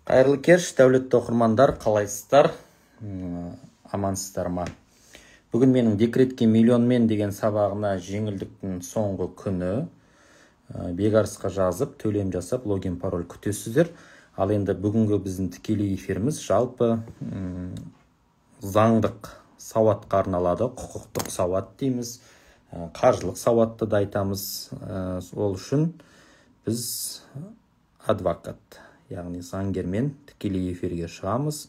Қайырлы кеш, дәулетті оқырмандар, қалайсыздар? Амансыздар ма? Бүгін менің декретке миллионмен деген сабағына жеңілдіктің соңғы күні. Бекарысқа жазып, төлем жасап, логин пароль күтесіздер. Ал енді бүгінгі біздің тікелей эфиріміз жалпы заңдық сауатқа арналады, құқықтық сауат дейміз, қаржылық сауатты да айтамыз. Ол үшін біз адвокат, яғни заңгермен тікелей эфирге шығамыз,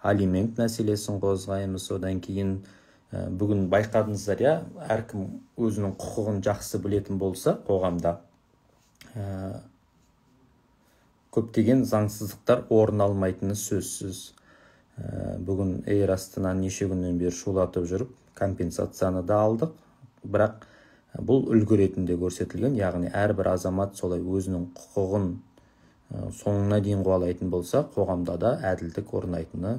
алимент мәселесін қозғаймыз. Одан кейін бүгін байқадыңыздар, иә, әркім өзінің құқығын жақсы білетін болса, қоғамда көптеген заңсыздықтар орын алмайтыны сөзсіз. Бүгін Эйр Астананы неше күннен бері шулатып жүріп, компенсацияны да алдық. Бірақ бұл үлгі ретінде көрсетілген, яғни әрбір азамат солай өзінің құқығын соңына дейін қуалайтын болса, қоғамда да әділдік орнайтыны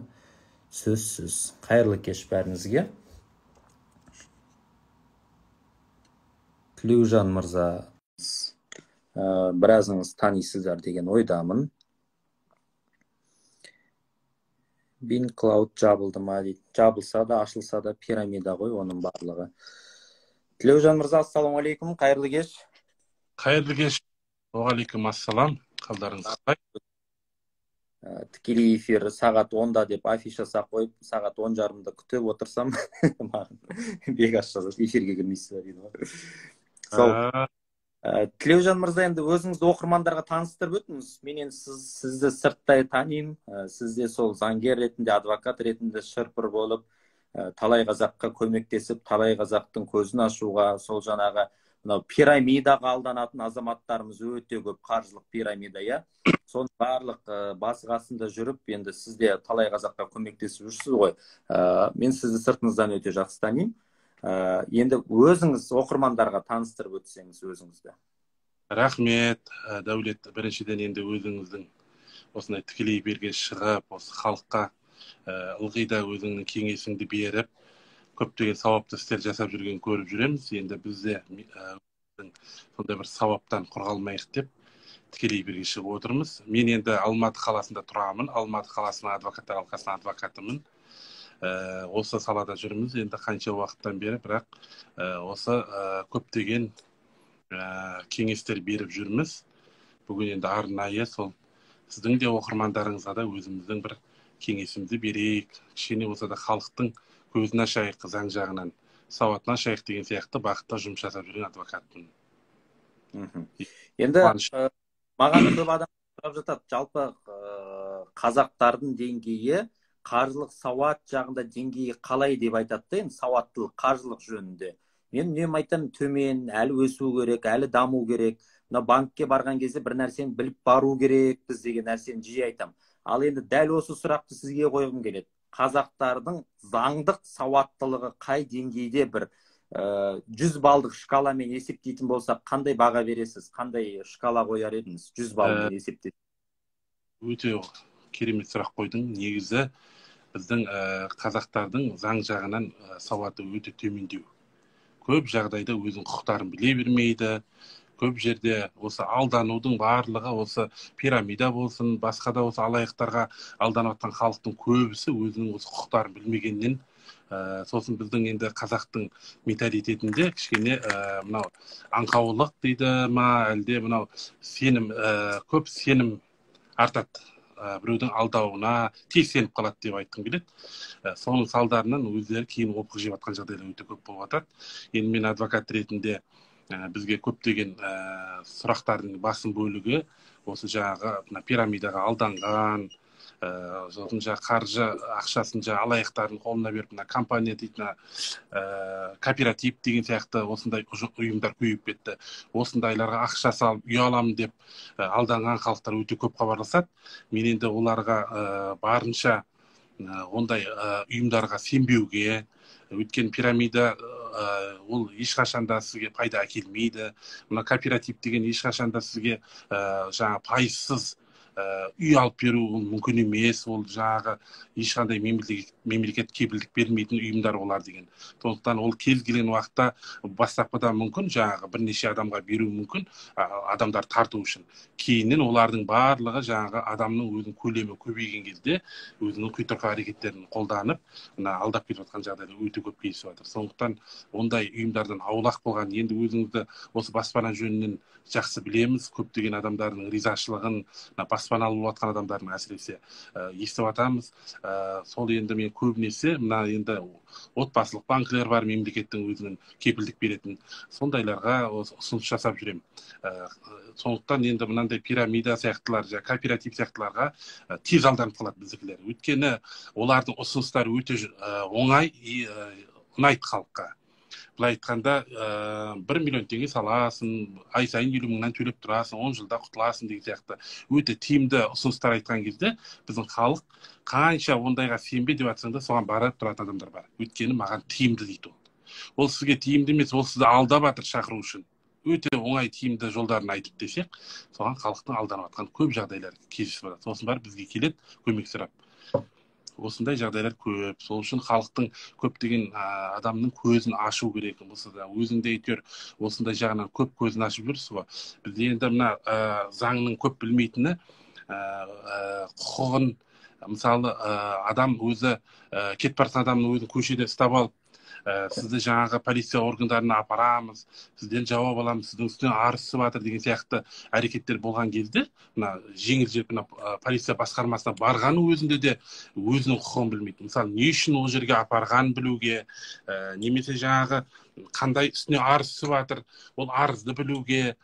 сөзсіз. Қайырлы кеш бәріңізге. Тілеужан мырза, біразыңыз танисыздар деген ойдамын. BinCloud жабылды ма дейді. Жабылса да, ашылса да пирамида ғой оның барлығы. Тілеужан мырза, ассалаумағалейкум, қайырлы кеш. Қайырлы кеш. Уағалейкум ассалам. Қалдарыңыз қалай? Тікелей эфир сағат 10-да деп афиша қойып, сағат 10:30-да күтіп отырсам, маған Бекас жазады, эфирге кірмейсіз ба дейді ғой. Сол. Тілеужан мырза, енді өзіңізді оқырмандарға таныстырып өтіңіз. Мен енді сізді сырттай танимын. Сіз де сол заңгер ретінде, адвокат ретінде шырпыр болып, талай қазаққа көмектесіп, талай қазақтың көзін ашуға, сол жаңағы мынау пирамидаға алданатын азаматтарымыз өте көп, қаржылық пирамида, иә. Соның барлық басы қасында жүріп, енді сіз де талай қазаққа көмектесіп жүрсіз ғой. Мен сізді сыртыңыздан өте жақсы танимын. Енді өзіңіз оқырмандарға таныстырып өтсеңіз өзіңізді. Рахмет, Дәулет. Біріншіден енді өзіңіздің осындай тікелей эфирге шығып, осы халыққа ылғи да өзіңнің кеңесіңді беріп, көптеген сауапты істер жасап жүрген көріп жүреміз. Енді біз де сондай бір сауаптан құр қалмайық деп тікелей эфирге шығып отырмыз. Мен енді Алматы қаласында тұрамын. Алматы қаласының адвокаттар алқасының адвокатымын. Осы салада жүрміз енді қанша уақыттан бері, бірақ осы көптеген кеңестер беріп жүрміз. Бүгін енді арнайы сол сіздің де оқырмандарыңызға да өзіміздің бір кеңесімізді берейік, кішкене болса да халықтың көзін ашайық, заң жағынан сауатын ашайық деген сияқты бағытта жұмыс жасап жүрген адвокатпын. Енді маған көп адам сұрап жатады, жалпы қазақтардың деңгейі, қаржылық сауат жағында деңгейі қалай деп айтады да, енді сауаттылық қаржылық жөнінде. Мен үнемі айтамын, төмен, әлі өсу керек, әлі даму керек. Мына банкке барған кезде бір нәрсені біліп бару керекпіз деген нәрсені жиі айтамын. Ал енді дәл осы сұрақты сізге қойғым келеді. Қазақтардың заңдық сауаттылығы қай деңгейде, бір 100 балдық шкаламен есептейтін болсақ, қандай баға бересіз, қандай шкала қояр едіңіз 100 балмен есептеп? Өте керемет сұрақ қойдың. Негізі біздің қазақтардың заң жағынан сауаты өте төмендеу. Көп жағдайда өзінің құқықтарын біле бермейді. Көп жерде осы алданудың барлығы, осы пирамида болсын, басқа да осы алаяқтарға алданып жатқан халықтың көбісі өзінің осы құқықтарын білмегеннен. Сосын біздің енді қазақтың менталитетінде кішкене мынау аңқаулық дейді ма, әлде мынау сенім, көп сенім артады. Біреудің алдауына тез сеніп қалады деп айтқым келеді. Соның салдарынан өздері кейін опық жеп жатқан жағдайлар өте көп болып жатады. Енді мен адвокат ретінде бізге көптеген сұрақтардың басым бөлігі осы жаңағы мына пирамидаға алданған, сосын жаңағы қаржы ақшасын жаңағы алаяқтардың қолына беріп, мына компания дейтін, кооператив деген сияқты осындай ұйымдар көбейіп кетті. Осындайларға ақша салып үй аламын деп алданған халықтар өте көп хабарласады. Мен енді оларға барынша ондай ұйымдарға сенбеуге, өйткені пирамида ол ешқашан да сізге пайда әкелмейді. Мына кооператив деген ешқашан да сізге жаңа пайызсыз Үй алып беру ол мүмкін емес, ол жаңағы ешқандай мемлекет кепілдік бермейтін ұйымдар олар деген. Сондықтан ол кез келген уақытта бастапқыда мүмкін жаңағы бірнеше адамға беру мүмкін, адамдар тарту үшін. Кейіннен олардың барлығы жаңағы адамның өзінің көлемі көбейген кезде өзінің құйтырқы әрекеттерін қолданып, мына алдап кетіп жатқан жағдайлар өте көп кездесіп жатыр. Сондықтан ондай ұйымдардан аулақ болған, енді өзіңізді осы баспана жөнінен жақсы білеміз, көптеген адамдардың ризашылығын, мына баспаналы болып жатқан адамдардың әсіресе естіп жатамыз. Сол енді мен көбінесе мына енді отбасылық банкілер бар, мемлекеттің өзінің кепілдік беретін, сондайларға ұсыныс жасап жүремін. Сондықтан енді мынандай пирамида сияқтылар, жаңа кооператив сияқтыларға тез алданып қалады біздікілер. Өйткені олардың ұсыныстары өте оңай и ұнайды халыққа. Былай айтқанда, 1 миллион теңге саласың, ай сайын 50 мыңнан төлеп тұрасың, 10 жылда құтыласың деген сияқты өте тиімді ұсыныстар айтқан кезде біздің халық қанша ондайға сенбе деп жатсаң да соған барып тұратын адамдар бар. Өйткені маған тиімді дейді ол. Ол сізге тиімді емес, ол сізді алдап жатыр шақыру үшін. Өте оңай тиімді жолдарын айтып десек, соған халықтың алданып жатқан көп жағдайлар кездесіп жатады. Сосын барып бізге келеді көмек сұрап. Осындай жағдайлар көп. Сол үшін халықтың көптеген адамның көзін ашу керек. Осы да өзің де әйтеуір осындай жағынан көп көзін ашып жүрсіз ғой. Бізде енді мына заңның көп білмейтіні, құқығын, мысалы, адам өзі кетіп бара жатқан адамның өзін көшеде ұстап алып, сізді жаңағы полиция органдарына апарамыз, сізден жауап аламыз, сіздің үстінен арыз түсіп жатыр деген сияқты әрекеттер болған кезде, мына жеңіл желпі мына полиция басқармасына барғанның өзінде де өзінің құқығын білмейді. Мысалы, не үшін ол жерге апарғанын білуге, немесе жаңағы қандай үстіне арыз түсіп жатыр, ол арызды білуге,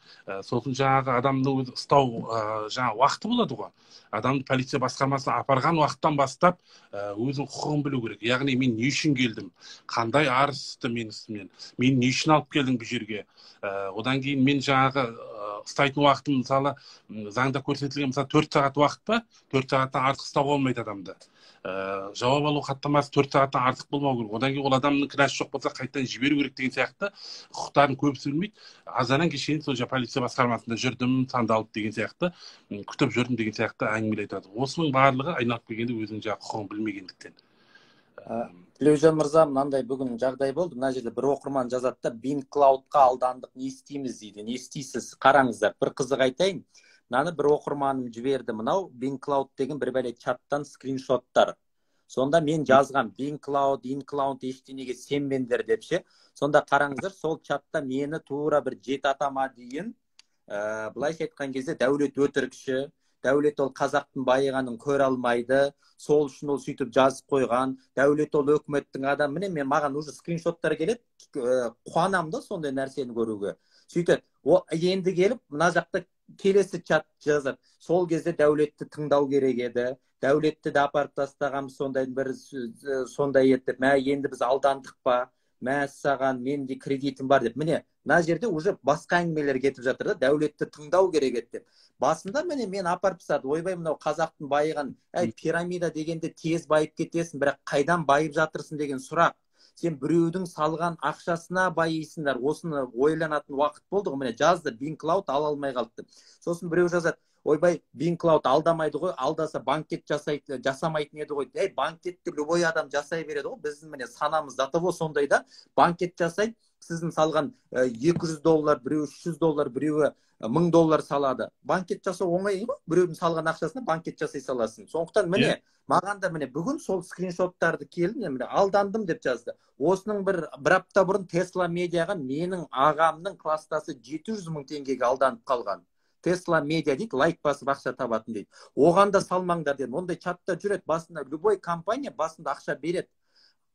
сосын жаңағы адамның өзі ұстау, жаңа уақыты болады ғой. Адамды полиция басқармасына апарған уақыттан бастап, өзінің құқығын білу керек. Яғни мен не үшін келдім, қандай арыз түсті менің үстімнен, мен не үшін алып келдің бұл жерге, одан кейін мен жаңағы ұстайтын уақытым, мысалы, заңда көрсетілген, мысалы, 4 сағат уақыт па, 4 сағаттан артық ұстауға болмайды адамды. Жауап алу хаттамасы 4 сағаттан артық болмау керек. Одан кейін ол адамның кінәсі жоқ болса қайтадан жіберу керек деген сияқты құқықтарын көбісі білмейді. Азаннан кешке дейін сол жаңа полиция басқармасында жүрдім, сандалып деген сияқты, күтіп жүрдім деген сияқты әңгімелер айтады. Осының барлығы айналып келгенде өзінің жаңағы құқығын білмегендіктен. Тілеужан мырза, мынандай бүгін жағдай болды. Мына жерде бір оқырман жазады да, BinCloud-қа алдандық, не істейміз дейді. Не істейсіз? Қараңыздар, бір қызық айтайын. Мынаны бір оқырманым жіберді. Мынау BinCloud деген бір бәле чаттан скриншоттар. Сонда мен жазған BinCloud, InCloud ештеңеге сенбеңдер деп ше. Сонда қараңыздар, сол чатта мені тура бір 7 атама дейін, былайша айтқан кезде Дәулет өтірікші, Дәулет ол қазақтың байығанын көре алмайды, сол үшін ол сөйтіп жазып қойған, Дәулет ол өкіметтің адамы. Міне, мен маған уже скриншоттар келеді, қуанамын да сондай нәрсені көруге. Сөйтеді, о, енді келіп мына жақта келесі чат жазады. Сол кезде Дәулетті тыңдау керек еді, Дәулетті де апарып тастағанбыз, сондай бір сондай еді деп, мә, енді біз алдандық па, мәссаған, менде кредитім бар деп. Міне, мына жерде уже басқа әңгімелер кетіп жатыр да, Дәулетті тыңдау керек еді деп. Басында міне мен апарып тастады, ойбай, мынау қазақтың байыған, әй, пирамида дегенде тез байып кетесің, бірақ қайдан байып жатырсың деген сұрақ. Сен біреудің салған ақшасына байисыңдар, осыны ойланатын уақыт болды ғой. Міне жазды, BinCloud ала алмай қалды деп. Сосын біреу жазады, ойбай, BinCloud алдамайды ғой, алдаса банкет жасайды, жасамайтын еді ғой. Ей, банкетті любой адам жасай береді ғой, біздің міне санамыз до того сондай да, банкет жасайды, сіздің салған 200 доллар, біреуі 300 доллар, біреуі 1000 доллар салады. Банкет жасау оңай ғой, біреудің салған ақшасына банкет жасай саласың. Сондықтан міне, маған да міне бүгін сол скриншоттарды келді, міне алдандым деп жазды. Осының бір апта бұрын Tesla Media-ға менің ағамның класстасы 700 мың теңгеге алданып қалған. Tesla Media дейді, лайк басып ақша табатын дейді. Оған да салмаңдар дедім. Ондай чатта жүреді, басында любой компания басында ақша береді.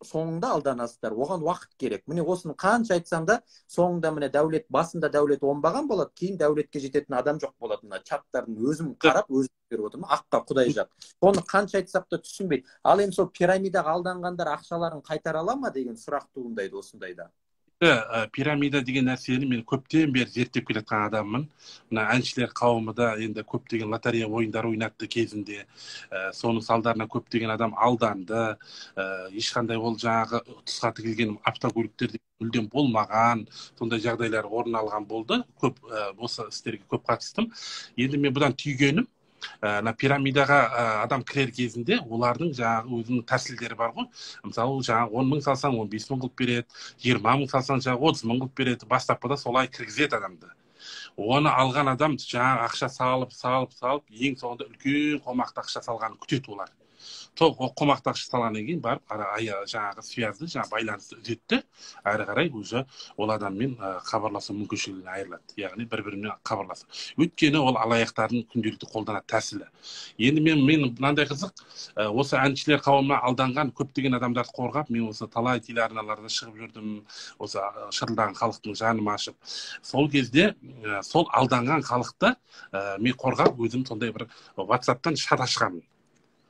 Соңында алданасыздар, оған уақыт керек. Міне осыны қанша айтсаң да, соңында міне Дәулет, басында Дәулет оңбаған болады, кейін Дәулетке жететін адам жоқ болады. Мына чаттардың өзім қарап, өзім беріп отырмын, аққа құдай жақ. Соны қанша айтсақ та түсінбейді. Ал енді сол пирамидаға алданғандар ақшаларын қайтара ала ма деген сұрақ туындайды осындайда. Пирамида деген нәрсені мен көптен бері зерттеп келе жатқан адаммын. Мына әншілер қауымы да енді көптеген лотерея ойындары ойнатты кезінде. Соның салдарынан көптеген адам алданды. Ешқандай ол жаңағы ұтысқа тігілген автокөліктер мүлдем болмаған, сондай жағдайлар орын алған болды. Көп, осы істерге көп қатыстым. Енді мен бұдан түйгенім, Ана пирамидаға адам кірер кезінде олардың жаңағы өзінің тәсілдері бар ғой. Мысалы, жаңағы 10 мың салсаң, 15 мың қылып береді, 20 мың салсаң, жаңағы 30 мың қылып береді. Бастапқыда солай кіргізеді адамды. Оны алған адам жаңағы ақша салып, салып, салып, ең соңында үлкен қомақты ақша салғанын күтеді олар. Сол қомақты ақша салғаннан кейін барып жаңағы связь ді, жаңағы байланысты үзеді де, әрі қарай уже ол адаммен хабарласу мүмкіншілігінен айырылады, яғни бір бірімен хабарласу. Өйткені ол алаяқтардың күнделікті қолданатын тәсілі. Енді мен мынандай қызық, осы әншілер қауымына алданған көптеген адамдарды қорғап, мен осы талай телеарналарда шығып жүрдім, осы шырылдаған халықтың жаным ашып. Сол кезде сол алданған халықты мен қорғап, өзім сондай бір Ватсаптан чат ашқанмын.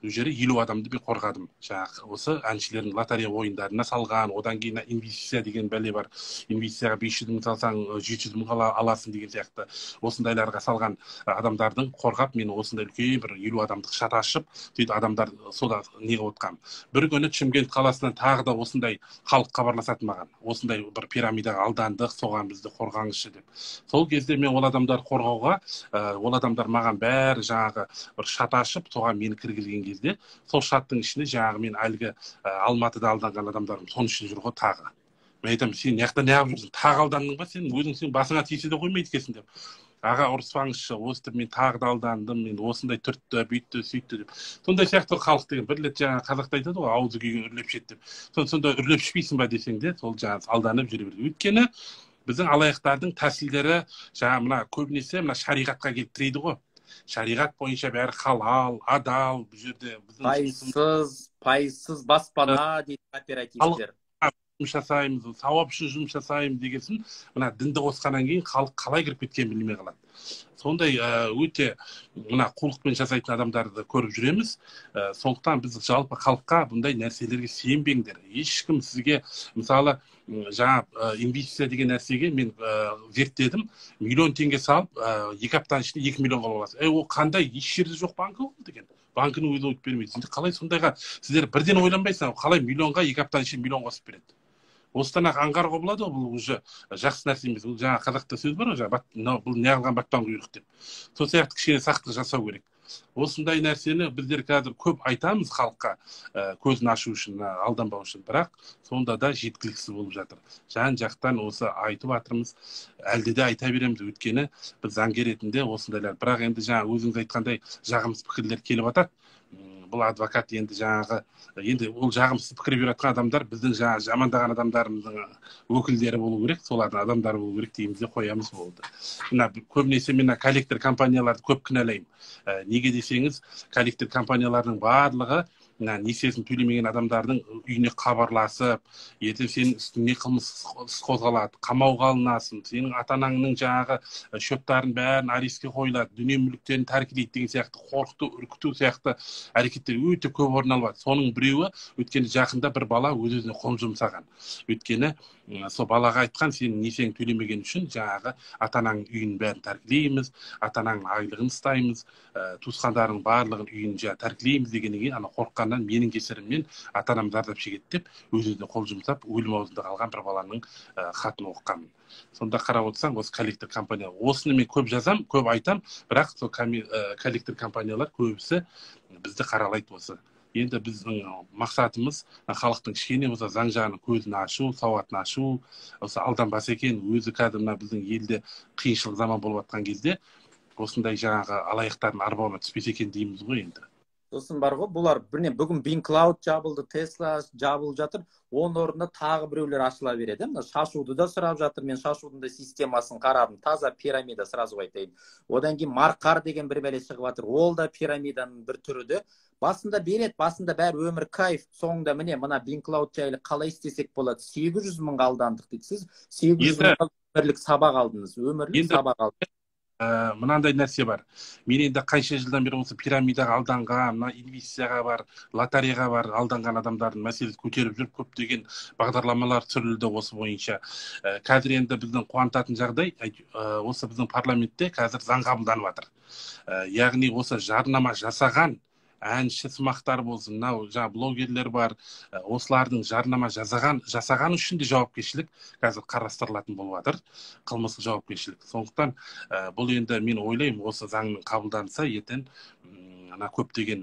Ол жерде 50 адамды мен қорғадым, жаңағы осы әншілердің лотерея ойындарына салған. Одан кейін инвестиция деген бәле бар, инвестицияға 500 мың салсаң, 700 мың аласың деген сияқты, осындайларға салған адамдардың қорғап, мен осындай үлкен бір 50 адамдық чат ашып, сөйтіп адамдар сода не қылып отқанмын. Бір күні Шымкент қаласынан тағы да осындай халық хабарласады маған: осындай бір пирамидаға алдандық, соған бізді қорғаңызшы деп. Сол кезде мен ол адамдарды қорғауға, ол адамдар маған бәрі жаңағы бір чат ашып, соған мені кіргізген кезде, сол чаттың ішінде жаңағы мен әлгі Алматыда алданған адамдарым соның ішінде жүр ғой тағы. Мен айтамын: «Сен мына жақта неғып жүрсің? Тағы алдандың ба? Сен өзің, сен басыңа тисе де қоймайды екенсің», — деп. «Аға, ұрыспаңызшы, өстіп мен тағы да алдандым, мен осындай түртті, бүйтті, сөйтті», — деп. Сондай сияқты халық деген бір рет, жаңағы қазақта айтады ғой, «Аузы күйген үрлеп ішеді» деп. Сонда үрлеп ішпейсің ба десең де, сол жаңағы алданып жүре береді. Өйткені біздің алаяқтардың тәсілдері жаңа мына көбінесе мына шариғатқа келіп тірейді ғой. Шариғат бойынша бәрі халал, адал бұл жерде. Біздің пайызсыз баспана дейді кооперативтер. Жұмыс жасаймыз, сауап үшін жұмыс жасаймыз дегенсін, мына дінді қосқаннан кейін халық қалай кіріп кеткенін білмей қалады. Сондай өте мына қулықпен жасайтын адамдарды көріп жүреміз. Сондықтан біз жалпы халыққа: бұндай нәрселерге сенбеңдер. Ешкім сізге, мысалы, жаңа инвестиция деген нәрсеге мен зерттедім, миллион теңге салып, 2 аптаның ішінде 2 миллион қылып аласың. Ей, ол қандай? Еш жерде жоқ банкі ол деген, банкінің өзі өйтіп бермейді. Сендер қалай сондайға, сіздер бірден ойланбайсыңдар, қалай миллионға 2 аптаның ішінде миллион қосып береді? Осыдан ақ аңғаруға болады ғой, бұл уже жақсы нәрсе емес. Бұл жаңа қазақта сөз бар ғой, жаңа мынау бұл неғылған батпан құйрық деп. Сол сияқты кішкене сақтық жасау керек. Осындай нәрсені біздер қазір көп айтамыз халыққа, көзін ашу үшін, алданбау үшін, бірақ сонда да жеткіліксіз болып жатыр. Жан жақтан осы айтып жатырмыз, әлде де айта береміз, өйткені біз заңгер ретінде осындайлар. Бірақ енді жаңа өзіңіз айтқандай, жағымсыз пікірлер келіп жатады. Бұл адвокат енді жаңағы, енді ол жағымсыз пікір беріп жатқан адамдар біздің жаңағы жамандаған адамдарымыздың өкілдері болу керек, солардың адамдары болу керек дейміз де қоямыз, болды. Мына көбінесе мен мына коллектор компанияларды көп кінәлаймын. Неге десеңіз, коллектор компаниялардың барлығы мына несиесін төлемеген адамдардың үйіне хабарласып, ертең сенің үстіңе қылмыс іс қозғалады, қамауға алынасың, сенің ата анаңның жаңағы счеттарын бәрін арестке қойылады, дүние мүліктерін тәркілейді деген сияқты қорқыту, үркіту сияқты әрекеттер өте көп орын алып жатыр. Соның біреуі, өйткені жақында бір бала өз өзіне қол жұмсаған. Өйткені сол балаға айтқан: «Сен несиеңді төлемеген үшін жаңағы ата анаңның үйін бәрін тәркілейміз, ата анаңның айлығын ұстаймыз, туысқандарыңның барлығын үйін жаңағы тәркілейміз», — дегеннен кейін, ана қорыққаннан, «Менің кесірімнен ата анам зардап шегеді» деп, өз өзіне қол жұмсап, өлім аузында қалған бір баланың хатын оқығанмын. Сонда қарап отырсаң, осы коллектор компания, осыны мен көп жазам, көп айтам, бірақ сол коллектор компаниялар көбісі бізді қаралайды. Осы енді біздің мақсатымыз халықтың кішкене болса заң жағынан көзін ашу, сауатын ашу, осы алданбаса екен өзі. Қазір мына біздің елде қиыншылық заман болып жатқан кезде осындай жаңағы алаяқтардың арбауына түспесе екен дейміз ғой енді. Сосын бар ғой, бұлар бірне бүгін Бинклауд жабылды, Тесла жабылып жатыр, оның орнына тағы біреулер ашыла береді. Мына шашуды да сұрап жатыр. Мен шашудың да системасын қарадым, таза пирамида, сразу айтайын. Одан кейін Марқар деген бір бәле шығып жатыр, ол да пирамиданың бір түрі де. Басында береді, басында бәрі өмір кайф, соңында міне мына Бинклауд жайлы қалай істесек болады, 800 мыңға алдандық дейді. Сіз 800 мыңға өмірлік сабақ алдыңыз, өмірлік сабақ алдыңыз. Мынандай нәрсе бар. Мен енді қанша жылдан бері осы пирамидаға алданған, мына инвестицияға бар, лотереяға бар алданған адамдардың мәселесін көтеріп жүріп, көптеген бағдарламалар түсірілді осы бойынша. Қазір енді біздің қуантатын жағдай, осы біздің парламентте қазір заң қабылданып жатыр. Яғни осы жарнама жасаған әнші сымақтар болсын, мынау жаңағы блогерлер бар, осылардың жарнама жасаған үшін де жауапкершілік қазір қарастырылатын болып жатыр, қылмыстық жауапкершілік. Сондықтан бұл енді мен ойлаймын, осы заңның қабылданса, ертең Ана көптеген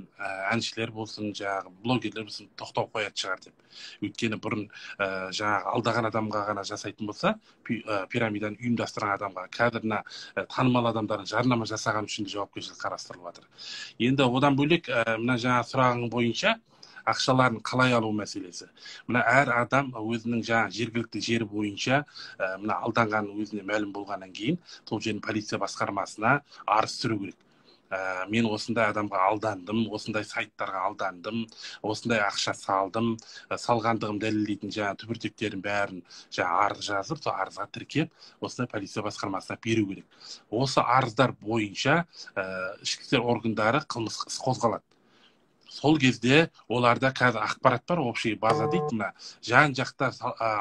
әншілер болсын, жаңағы блогерлер болсын, тоқтау қоятын шығар деп. Өйткені бұрын жаңағы алдаған адамға ғана жасайтын болса, пирамиданы ұйымдастырған адамға, қазір мына танымал адамдардың жарнама жасаған үшін де жауапкершілік қарастырылып жатыр. Енді одан бөлек, мына жаңа сұрағың бойынша ақшаларын қалай алу мәселесі. Мына әр адам өзінің жаңа жергілікті жері бойынша мына алданған өзіне мәлім болғаннан кейін сол жердің полиция басқармасына арыз түсіру керек. Мен осындай адамға алдандым, осындай сайттарға алдандым, осындай ақша салдым, салғандығым дәлелдейтін жаңа түбіртектердің бәрін жаңа арыз жазып, сол арызға тіркеп, осындай полиция басқармасына беру керек. Осы арыздар бойынша ішкі істер органдары қылмыстық іс қозғалады. Сол кезде оларда қазір ақпарат бар, общий база дейді, мына жан жақта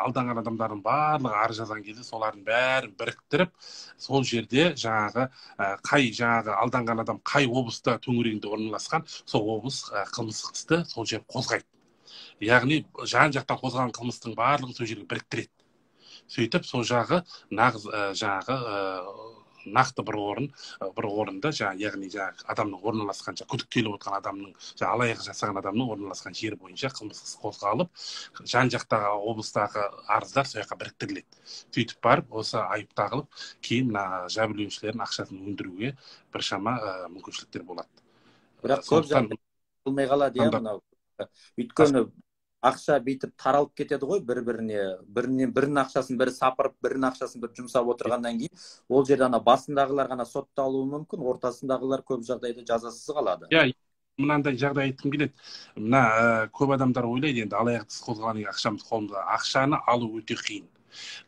алданған адамдардың барлығы арыз жазған кезде солардың бәрін біріктіріп, сол жерде жаңағы қай жаңағы алданған адам қай облыста төңірегінде орналасқан, сол облыс қылмыстық істі сол жер қозғайды. Яғни жан жақтан қозғалған қылмыстың барлығын сол жерге біріктіреді. Сөйтіп сол жағы нағыз жаңағы нақты бір орын, бір орында жаңа, яғни жаңағы адамның орналасқан, жаңа күдіктеліп отырған адамның, жаңа алаяқ жасаған адамның орналасқан жері бойынша қылмыстық іс қозғалып, жан жақтағы облыстағы арыздар сол жаққа біріктіріледі. Сөйтіп барып осы айып тағылып, кейін мына жәбірленушілердің ақшасын өндіруге біршама мүмкіншіліктер болады. Бірақ көп жағдай болмай қалады, иә, мынау. Өйткені ақша бүйтіп таралып кетеді ғой бір-біріне, бірінің ақшасын бірі сапырып, бірінің ақшасын бірі жұмсап отырғаннан кейін ол жерде ана басындағылар ғана сотталуы мүмкін, ортасындағылар көп жағдайда жазасыз қалады. Иә, мынандай жағдай айтқым келеді. Мына көп адамдар ойлайды, енді алаяқтық іс қозғалғаннан кейін ақшамыз қолымызда. Ақшаны алу өте қиын.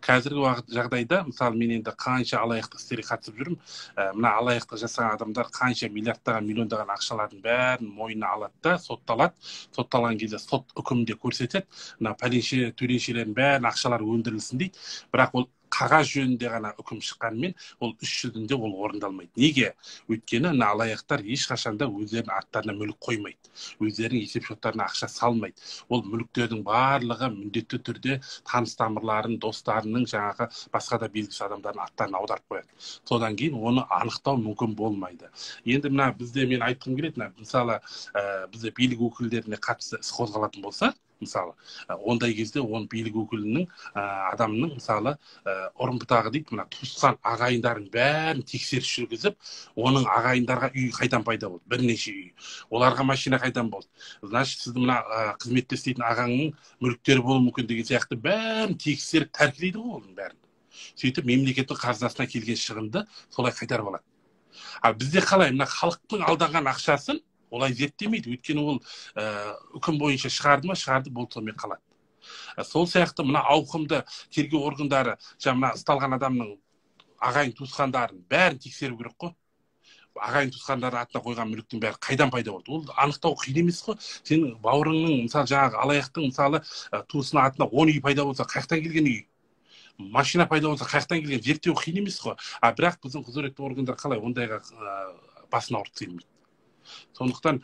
Қазіргі уақыт жағдайда, мысалы, мен енді қанша алаяқтық істерге қатысып жүрмін, мына алаяқтық жасаған адамдар қанша миллиардтаған, миллиондаған ақшалардың бәрін мойнына алады да сотталады. Сотталған кезде сот үкімінде көрсетеді, мына пәленше төленшелердің бәрін ақшалары өндірілсін дейді. Бірақ ол қағаз жөнінде ғана үкім шыққанымен, ол іс жүзінде ол орындалмайды. Неге? Өйткені мына алаяқтар ешқашан да өздерінің аттарына мүлік қоймайды, өздерінің есеп шоттарына ақша салмайды. Ол мүліктердің барлығы міндетті түрде таныс тамырларын, достарының, жаңағы басқа да белгісіз адамдардың аттарына аударып қояды. Содан кейін оны анықтау мүмкін болмайды. Енді мына бізде мен айтқым келеді, мына мысалы, бізде билік өкілдеріне қатысты іс қозғалатын болса, мысалы, ондай кезде оның билік өкілінің, адамның, мысалы, ұрын бұтағы дейді, мына туысқан ағайындарын бәрін тексеріс жүргізіп, оның ағайындарға үй қайдан пайда болды, бірнеше үй, оларға машина қайдан болды, значит, сіздің мына қызметте істейтін ағаңның мүліктері болуы мүмкін деген сияқты бәрін тексеріп тәркілейді ғой оның бәрін. Сөйтіп мемлекеттің қазынасына келген шығынды солай қайтарып алады. Ал бізде қалай, мына халықтың алданған ақшасын олай зерттемейді, өйткені ол үкім бойынша шығарды ма, шығарды, болды, сонымен қалады. Сол сияқты мына ауқымды тергеу органдары, жаңа мына ұсталған адамның ағайын туысқандарын бәрін тексеру керек қой. Ағайын туысқандары атына қойған мүліктің бәрі қайдан пайда болды? Ол анықтау қиын емес қой. Сенің бауырыңның, мысалы, жаңағы алаяқтың, мысалы, туысының атына 10 үй пайда болса, қаяқтан келген үй? Машина пайда болса, қаяқтан келген? Зерттеу қиын емес қой. А бірақ біздің құзыретті органдар қалай ондайға басын ауыртқысы келмейді. Сондықтан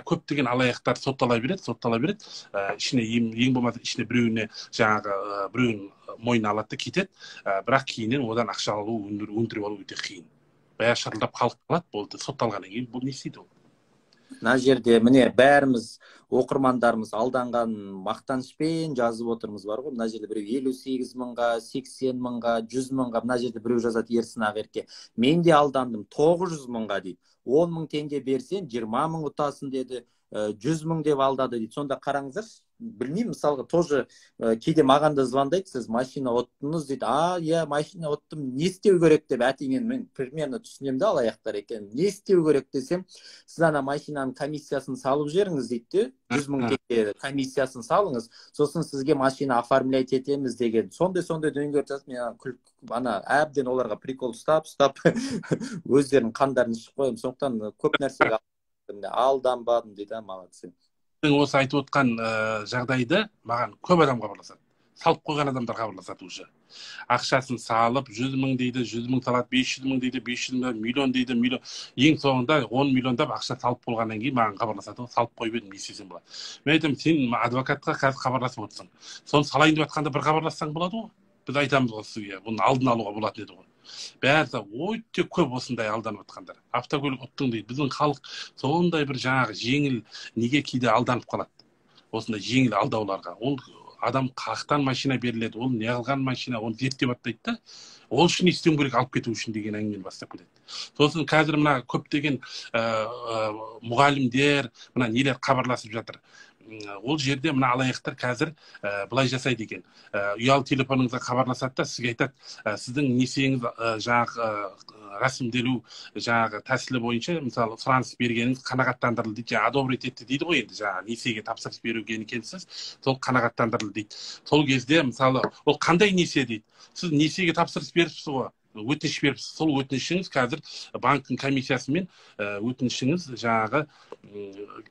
көптеген алаяқтар соттала береді, соттала береді. Ішіне ең болмаса ішіне біреуіне жаңағы біреуін мойнына алады да кетеді. Бірақ кейіннен одан ақша алу, өндіріп алу өте қиын. Баяғы шырылдап халық қалады, болды, сотталғаннан кейін бұл не істейді ол? Мына жерде міне бәріміз оқырмандарымыз алданған мақтанышпен жазып отырмыз бар ғой. Мына жерде біреу 58 мыңға, 80 мыңға, 100 мыңға, мына жерде біреу жазады Ерсін Ақерке. Мен де алдандым 900 мыңға дейді. 10 мың теңге берсең 20 мың ұтасың деді, 100 мың деп алдады дейді. Сонда қараңыздаршы, білмеймін, мысалға тоже кейде маған да звондайды, сіз машина ұттыңыз дейді. А, иә, машина ұттым, не істеу керек деп әтең мен примерно түсінемін да алаяқтар екен. Не істеу керек десем, сіз ана машинаның комиссиясын салып жіберіңіз дейді де, 100 мың теңге комиссиясын салыңыз, сосын сізге машина оформлять етеміз деген. Сондай-сондай дүниелер жазып, мен күліп, ана әбден оларға прикол ұстап, өздерінің қандарын ішіп қоямын. Сондықтан көп нәрсеге алданбадым дейді, молодцы. Осы айтып отқан жағдайды маған көп адам хабарласады. Салып қойған адамдар хабарласады уже. Ақшасын салып, 100 мың дейді, 100 мың салады, 500 мың дейді, 500 мың, миллион дейді, миллион. Ең соңында 10 миллиондап ақша салып болғаннан кейін маған хабарласады. Салып қойып едім, не істесем болады. Мен айтамын, сен адвокатқа қазір хабарласып отырсың. Соны салайын деп жатқанда бір хабарлассаң болады ғой. Біз айтамыз ғой сізге, бұның алдын алуға болатын еді ғой. Бәрі өте көп осындай алданып жатқандар. Автокөлік ұттың дейді. Біздің халық сондай бір жаңағы жеңіл неге кейде алданып қалады. Осындай жеңіл алдауларға. Ол адам қақтан машина беріледі, ол не қылған машина, оны зерттеп аттайды да. Ол үшін не істеуім керек алып кету үшін деген әңгімені бастап кетеді. Сосын қазір мына көптеген мұғалімдер, мына нелер хабарласып жатыр. Ол жерде мына алаяқтар қазір былай жасайды екен. Ұялы телефоныңызға хабарласады да сізге айтады, сіздің несиеңіз жаңағы рәсімделу жаңағы тәсілі бойынша, мысалы, сұраныс бергеніңіз қанағаттандырылды дейді, жаңағы одобрить етті дейді ғой енді, жаңағы несиеге тапсырыс беруге екенсіз, сол қанағаттандырылды дейді. Сол кезде, мысалы, ол қандай несие дейді? Сіз несиеге тапсырыс беріпсіз ғой, өтініш беріпсіз. Сол өтінішіңіз қазір банктің комиссиясымен өтінішіңіз жаңағы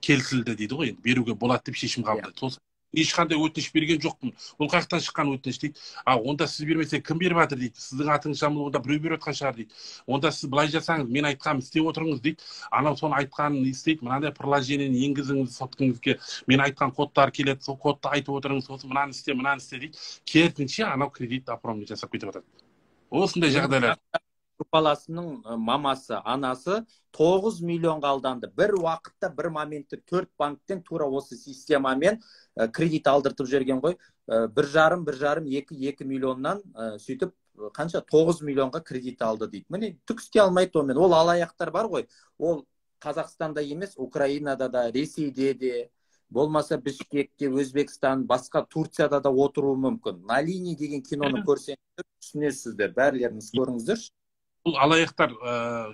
келісілді дейді ғой, енді беруге болады деп шешім қабылдады. Сол ешқандай өтініш берген жоқпын, ол қаяқтан шыққан өтініш дейді. А онда сіз бермесе кім беріп жатыр дейді, сіздің атыңыз жамылып онда біреу беріп жатқан шығар дейді. Онда сіз былай жасаңыз, мен айтқанымды істеп отырыңыз дейді. Анау соны айтқанын істейді, мынандай приложениені енгізіңіз соткаңызге, мен айтқан кодтар келеді, сол кодты айтып отырыңыз, сосын мынаны істе, мынаны істе дейді. Керісінше анау кредит оформление жасап кетіп жатады. Осындай жағдайлар. Баласының мамасы, анасы 9 миллионға алданды. Бір уақытта, бір моментте 4 банктен тура осы системамен кредит алдыртып жіберген ғой. 1,5, 1,5, 2 миллионнан сөйтіп қанша 9 миллионға кредит алды дейді. Міне, түк істей алмайды онымен. Ол алаяқтар бар ғой. Ол Қазақстанда емес, Украинада да, Ресейде де, болмаса Бішкекте, Өзбекстан, басқа Турцияда да отыруы мүмкін. На линии деген киноны көрсеңіздер, түсінесіздер. Бәрілеріңіз көріңіздерші. Бұл алаяқтар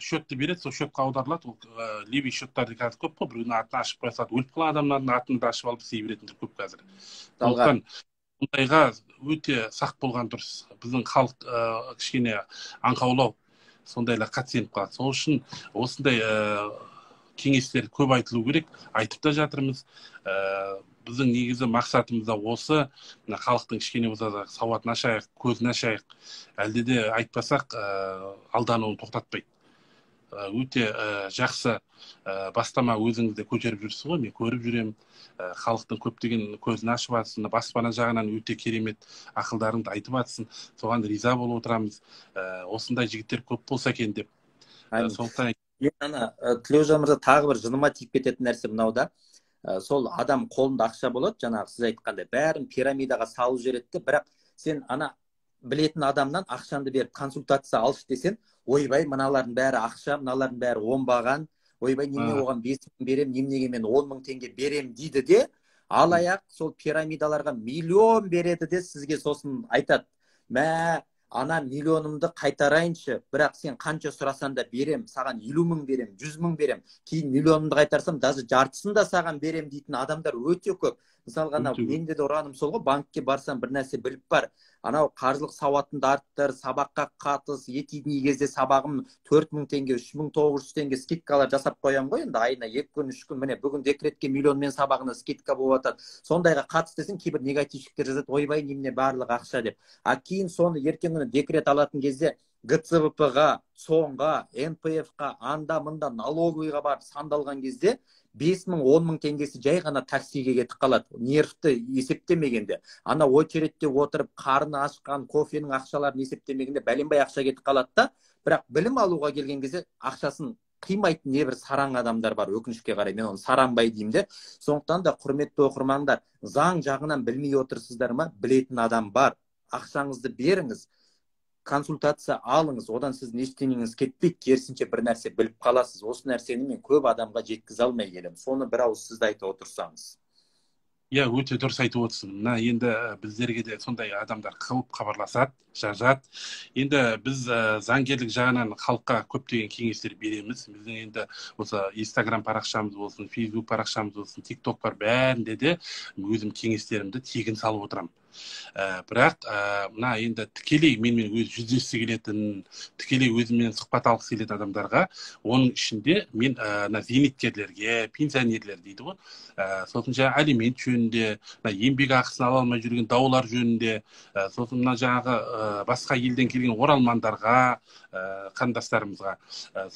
счетты береді, сол счетқа аударылады. Ол левый счеттарды қазір көп қой, біреудің атын ашып қоя салады, өліп қалған адамдардың атын да ашып алып істей беретіндер көп қазір. Сондықтан мұндайға өте сақ болған дұрыс. Біздің халық кішкене аңқаулау, сондайлар қатты сеніп қалады. Сол үшін осындай кеңестер көп айтылу керек, айтып та жатырмыз. Біздің негізі мақсатымыз да осы, мына халықтың кішкене болса да сауатын ашайық, көзін ашайық. Әлде де айтпасақ, алдануын тоқтатпайды. Өте жақсы бастама өзіңіз де көтеріп жүрсіз ғой, мен көріп жүремін. Халықтың көптеген көзін ашып жатсың, баспана жағынан өте керемет ақылдарыңды айтып жатсың, соған риза болып отырамыз. Осындай жігіттер көп болса екен деп. Сондықтан ана Тілеужан мырза, тағы бір жыныма тиіп кететін нәрсе мынау да. Сол адам қолында ақша болады, жаңағы сіз айтқандай, бәрін пирамидаға салып жібереді, бірақ сен ана білетін адамнан ақшаңды беріп консультация алшы десең, ойбай, мыналардың бәрі ақша, мыналардың бәрі оңбаған, ойбай, немене оған 5 мың берем, неменеге мен 10 мың теңге берем дейді де, алаяқ сол пирамидаларға миллион береді де, сізге сосын айтады, мә, ана миллионымды қайтарайыншы, бірақ сен қанша сұрасан да берем, саған 50 мың берем, 100 мың берем, кейін миллионымды қайтарсам, даже жартысын да саған берем дейтін адамдар өте көп. Мысалға, анау менде де ұраным сол ғой, банкке барсам бір нәрсе біліп бар, анау қаржылық сауатыңды арттыр, сабаққа қатыс, етейін кезде сабағым 4000 теңге, 3900 теңге скидкалар жасап қоямын ғой, енді айына 2 күн, 3 күн, міне бүгін декретке миллионмен сабағына скидка болып жатады. Сондайға қатыс десең, кейбір негативщиктер жазады, ойбай, немене барлығы ақша деп. А кейін соны ертең күні декрет алатын кезде ГЦВП-ға, ЦОН-ға, НПФ-ға, анда мында налоговыйға барып сандалған кезде 5 мың, 10 мың теңгесі жай ғана таксиге кетіп қалады. Нервті есептемегенде, ана очередте отырып қарны ашқан кофенің ақшаларын есептемегенде бәленбай ақша кетіп қалады да, бірақ білім алуға келген кезде ақшасын қимайтын небір сараң адамдар бар, өкінішке қарай, мен оны саранбай деймін де. Сондықтан да, құрметті оқырмандар, заң жағынан білмей отырсыздар ма, білетін адам бар. Ақшаңызды беріңіз, консультация алыңыз, одан сіздің ештеңеңіз кетпейді, керісінше бір нәрсе біліп қаласыз. Осы нәрсені мен көп адамға жеткізе алмай келемін. Соны бір ауыз сіз де айтып отырсаңыз. Иә, өте дұрыс айтып отырсың. Мына енді біздерге де сондай адамдар қылып хабарласады, жазады. Енді біз заңгерлік жағынан халыққа көптеген кеңестер береміз. Біздің енді осы Instagram парақшамыз болсын, Facebook парақшамыз болсын, TikTok бар, бәрінде де өзім кеңестерімді тегін салып отырамын. Бірақ мына енді тікелей менімен өз жүздескісі келетін, тікелей өзіммен сұхбат алғысы келетін адамдарға, оның ішінде мен мына зейнеткерлерге, пенсионерлер дейді ғой, сосын жаңағы алимент жөнінде, мына еңбек ақысын ала алмай жүрген даулар жөнінде, сосын мына жаңағы басқа елден келген оралмандарға, қандастарымызға,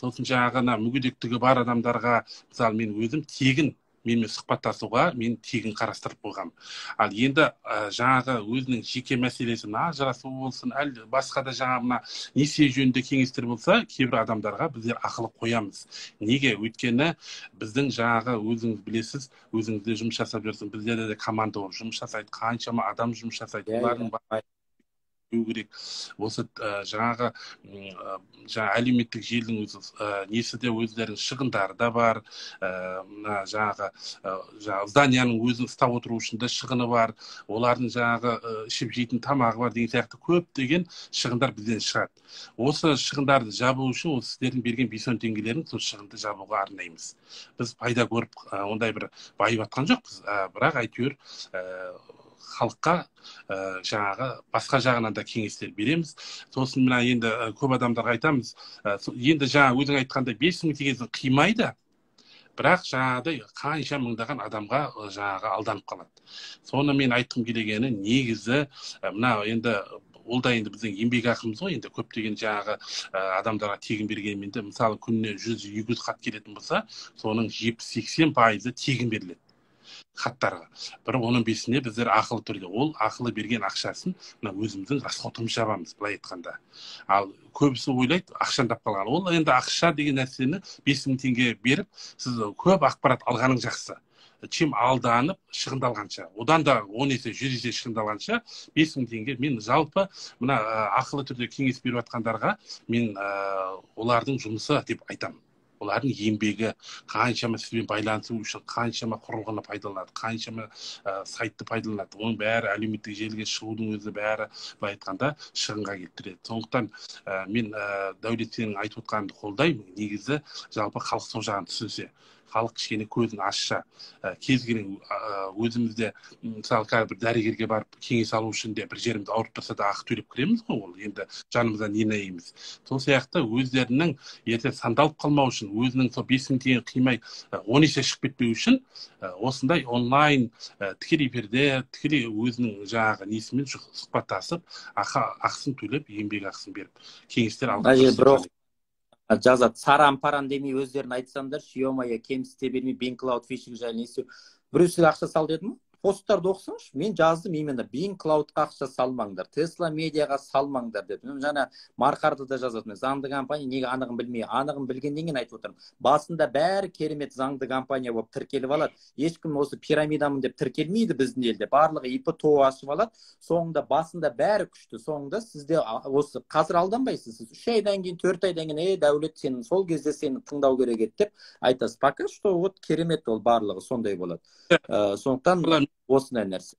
сосын жаңағы мына мүгедектігі бар адамдарға, мысалы, мен өзім тегін Менімен сұхбаттасуға мен тегін қарастырып қойғанмын. Ал енді жаңағы өзінің жеке мәселесі, мына ажырасу болсын, әлі басқа да жаңағы мына несие жөнінде кеңестер болса, кейбір адамдарға біздер ақылы қоямыз. Неге? Өйткені біздің жаңағы өзіңіз білесіз, өзіңіз де жұмыс жасап жүрсің, біздерде де команда болып жұмыс жасайды, қаншама адам жұмыс жасайды. Олардың керек. Осы жаңағы жаңа әлеуметтік желінің өзі несі де, өздерінің шығындары да бар. Мына жаңағы жаңағы зданияның өзін ұстап отыру үшін де шығыны бар, олардың жаңағы ішіп жейтін тамағы бар деген сияқты көптеген шығындар бізден шығады. Осы шығындарды жабу үшін осы сіздердің берген 5-10 теңгелерін сол шығынды жабуға арнаймыз. Біз пайда көріп, ондай бір байып жатқан жоқпыз, бірақ әйтеуір халыққа жаңағы басқа жағынан да кеңестер береміз. Сосын мына енді көп адамдарға айтамыз, енді жаңа өзің айтқандай 5000 теңгесін қимайды, бірақ жаңағыдай қанша мыңдаған адамға жаңағы алданып қалады. Соны мен айтқым келгені, негізі мына енді ол да енді біздің еңбек ақымыз ғой. Енді көптеген жаңағы адамдарға тегін бергенмен де, мысалы, күніне 100-200 хат келетін болса, соның 70-80% тегін беріледі хаттарға. Бір 10-15-іне біздер ақылы түрде, ол ақылы берген ақшасын мына өзіміздің расходымыз жабамыз, былай айтқанда. Ал көбісі ойлайды ақшандап қалған. Ол енді ақша деген нәрсені 5000 теңге беріп, сіз көп ақпарат алғаның жақсы, чем алданып шығындалғанша. Одан да 10 есе, 100 есе шығындалғанша 5000 теңге. Мен жалпы мына ақылы түрде кеңес беріп жатқандарға мен олардың жұмысы деп айтамын. Олардың еңбегі, қаншама сізбен байланысу үшін қаншама құрылғыны пайдаланады, қаншама сайтты пайдаланады. Оның бәрі әлеуметтік желіге шығудың өзі бәрі былай айтқанда шығынға келтіреді. Сондықтан мен Дәулет, сенің айтып отқаныңды қолдаймын. Негізі жалпы халық сол жағын түсінсе, халық кішкене көзін ашса, кез келген өзімізде, мысалы, қазір бір дәрігерге барып кеңес алу үшін де бір жеріміз ауырып тұрса да ақы төлеп кіреміз ғой, ол енді жанымыздан нені аяймыз. Сол сияқты өздерінің ертең сандалып қалмау үшін, өзінің сол 5000 теңге қимай 10 есе шығып кетпеу үшін осындай онлайн тікелей эфирде, тікелей өзінің жаңағы несімен сұхбаттасып, ақысын төлеп, еңбек ақысын беріп кеңестер алып жазады. Саран паран демей өздерін айтсаңдаршы, ё-моё, кемсіте бермей, BingCloud фишинг жайлы не істеу. Біреу сізге ақша сал деді ме? Посттарды оқысаңызшы, мен жаздым именно BingCloud-қа ақша салмаңдар, Tesla Media-ға салмаңдар деп. Мен жаңа Марқарды да жазады. Заңды компания неге анығын білмей, анығын білгеннен кейін айтып отырмын. Басында бәрі керемет заңды компания болып тіркеліп алады. Ешкім осы пирамидамын деп тіркелмейді біздің елде. Барлығы ИП ТО ашып алады. Соңында басында бәрі күшті. Соңында сізде осы қазір алданбайсыз. Сіз 3 айдан кейін, 4 айдан кейін, Дәулет, сен сол кезде сені тыңдау керек еді деп айтасыз. Пока что вот керемет, ол барлығы сондай болады. Сондықтан осындай нәрсе.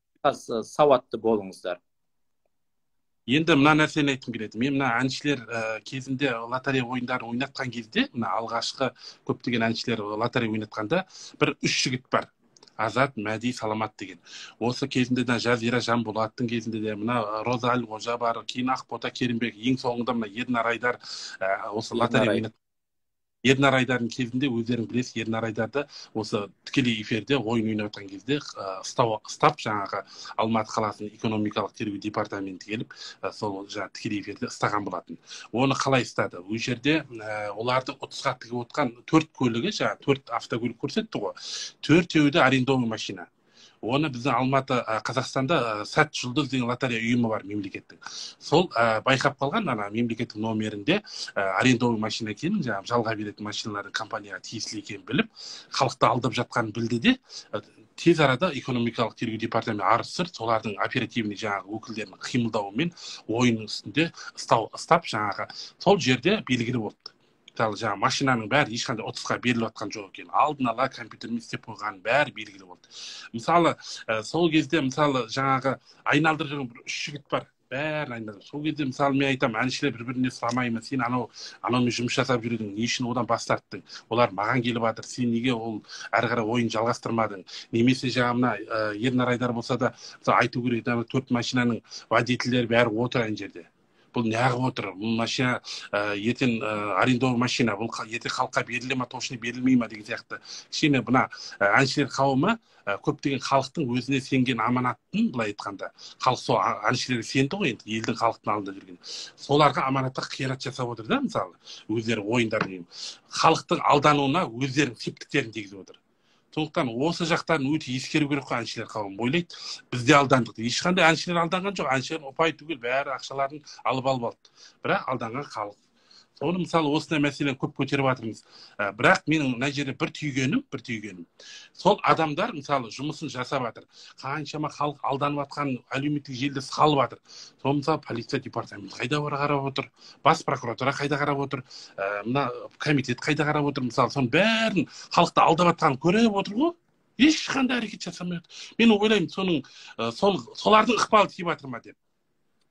Сауатты болыңыздар. Енді мына нәрсені айтқым келеді. Мен мына әншілер кезінде лотерея ойындарын ойнатқан кезде, мына алғашқы көптеген әншілер лотерея ойнатқанда бір 3 жігіт бар. Азат, Мәди, Саламат деген. Осы кезінде де Жазира Жанболаттың кезінде де мына Роза Әлқожа бар, кейін Ақбота Керімбек, ең соңында мына Ернар Айдар осы лотерея ойнатқан. Ернар Айдардың кезінде өздерің білесіз, Ернар Айдарды осы тікелей эфирде ойын ойнап жатқан кезде ұстап жаңағы Алматы қаласының экономикалық тергеу департаменті келіп, сол жаңағы тікелей эфирде ұстаған болатын. Оны қалай ұстады? Ол жерде олардың ұтысқа тігіп отқан 4 көлігі, жаңағы 4 автокөлік көрсетті ғой. 4-еуі де арендованный машина. Оны біздің Алматы, Қазақстанда Сәт Жұлдыз деген лотерея ұйымы бар мемлекеттің. Сол байқап қалған ана мемлекеттік номерінде арендовый машина екенін, жаңағы жалға беретін машиналардың компанияға тиесілі екенін біліп, халықты алдап жатқанын білді де, тез арада экономикалық тергеу департаменті арыз түсірді. Солардың оперативный жаңағы өкілдерінің қимылдауымен ойынның үстінде ұстап жаңағы сол жерде белгілі болды. Мысалы, жаңағы машинаның бәрі ешқандай ұтысқа беріліп жатқан жоқ екен. Алдын ала компьютермен істеп қойған бәрі белгілі болды. Мысалы, сол кезде, мысалы, жаңағы айналдырып жүрген бір 3 жігіт бар, бәрін айналдырып. Сол кезде, мысалы, мен айтамын, әншілер бір-біріне сұрамай ма, сен анаумен жұмыс жасап жүрдің, не үшін одан бас тарттың? Олар маған келіп жатыр, сен неге ол әрі қарай ойын жалғастырмадың? Немесе жаңағы мына Ернар Айдар болса да, мысалы, айту керек, 4 машинаның водительдері бәрі отыр ана жерде. Бұл неғып отыр? Бұл машина ертең арендовый машина, бұл ертең халыққа беріле ма, точно берілмей ма деген сияқты. Кішкене мына әншілер қауымы көптеген халықтың өзіне сенген аманатын, былай айтқанда, халық сол әншілерге сенді ғой енді, елдің халықтың алдында жүрген. Соларға аманатқа қиянат жасап отыр да, мысалы, өздері ойындарын. Халықтың алдануына өздерінің септіктерін тигізіп отыр. Сондықтан осы жақтарын өте ескеру керек қой. Әншілер қауымы ойлайды, біз де алдандық деп. Ешқандай әншілер алданған жоқ. Әншілер ұпай түгел бәрі ақшаларын алып алды. Бірақ алданған халық. Соны мысалы осындай мәселені көп көтеріп жатырмыз. Бірақ менің мына жерде бір түйгенім, сол адамдар мысалы жұмысын жасап жатыр. Қаншама халық алданып жатқан әлеуметтік желіде салып жатыр. Сол мысалы полиция департаменті қайда қарап отыр, бас прокуратура қайда қарап отыр, мына комитет қайда қарап отыр, мысалы соның бәрін халықты алдап жатқанын көріп отыр ғой. Ешқандай әрекет жасамай отыр. Мен ойлаймын, соның солардың ықпалы тиіп жатыр ма деп.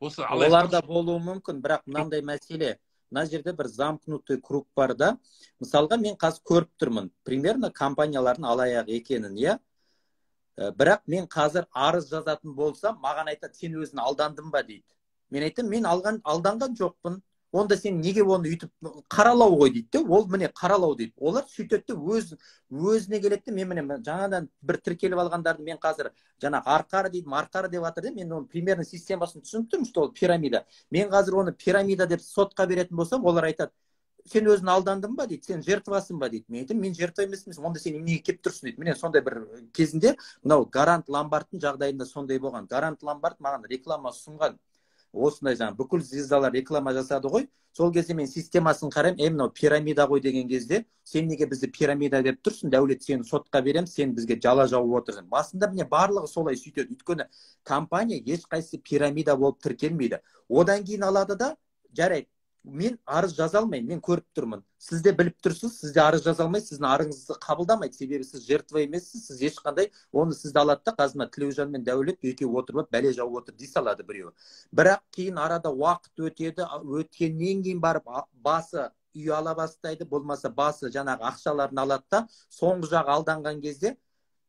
Осы олар да болуы мүмкін, бірақ мынандай мәселе. Мына жерде бір замкнутый круг бар да. Мысалға мен қазір көріп тұрмын, примерно компаниялардың алаяқ екенін, иә. Бірақ мен қазір арыз жазатын болсам, маған айтады, сен өзің алдандың ба дейді. Мен айтамын, мен алданған жоқпын. Онда сен неге оны үйтіп қаралау ғой дейді де. Ол міне қаралау дейді. Олар сөйтеді де өзіне келеді де. Мен міне жаңадан бір тіркеліп алғандарды мен қазір жаңа арқар дейді, марқар деп жатыр де. Мен оның примерно системасын түсініп тұрмын, что ол пирамида. Мен қазір оны пирамида деп сотқа беретін болсам, олар айтады, сен өзің алдандың ба дейді, сен жертвасың ба дейді. Мен айтамын, мен жертва емеспін, онда сен неге келіп тұрсың дейді. Міне сондай бір кезінде мынау Гарант Ломбардтың жағдайында сондай болған. Гарант Ломбард маған реклама ұсынған. Осындай жаңа бүкіл звездалар реклама жасады ғой. Сол кезде мен системасын қараймын, мынау пирамида ғой деген кезде, сен неге бізді пирамида деп тұрсың, Дәулет, сені сотқа беремін, сен бізге жала жауып отырсың. Басында міне барлығы солай сөйтеді. Өйткені компания ешқайсысы пирамида болып тіркелмейді. Одан кейін алады да, жарайды, мен арыз жаза алмаймын, мен көріп тұрмын. Сіз де біліп тұрсыз, сіз де арыз жаза алмайсыз, сіздің арызыңызды қабылдамайды, себебі сіз жертва емессіз, сіз ешқандай, оны сізді алады да, қазір мына Тілеужан мен Дәулет екеуі отырып бәле жауып отыр дей салады біреуі. Бірақ кейін арада уақыт өтеді, өткеннен кейін барып басы үй ала бастайды, болмаса басы жаңағы ақшаларын алады да, соңғы жағы алданған кезде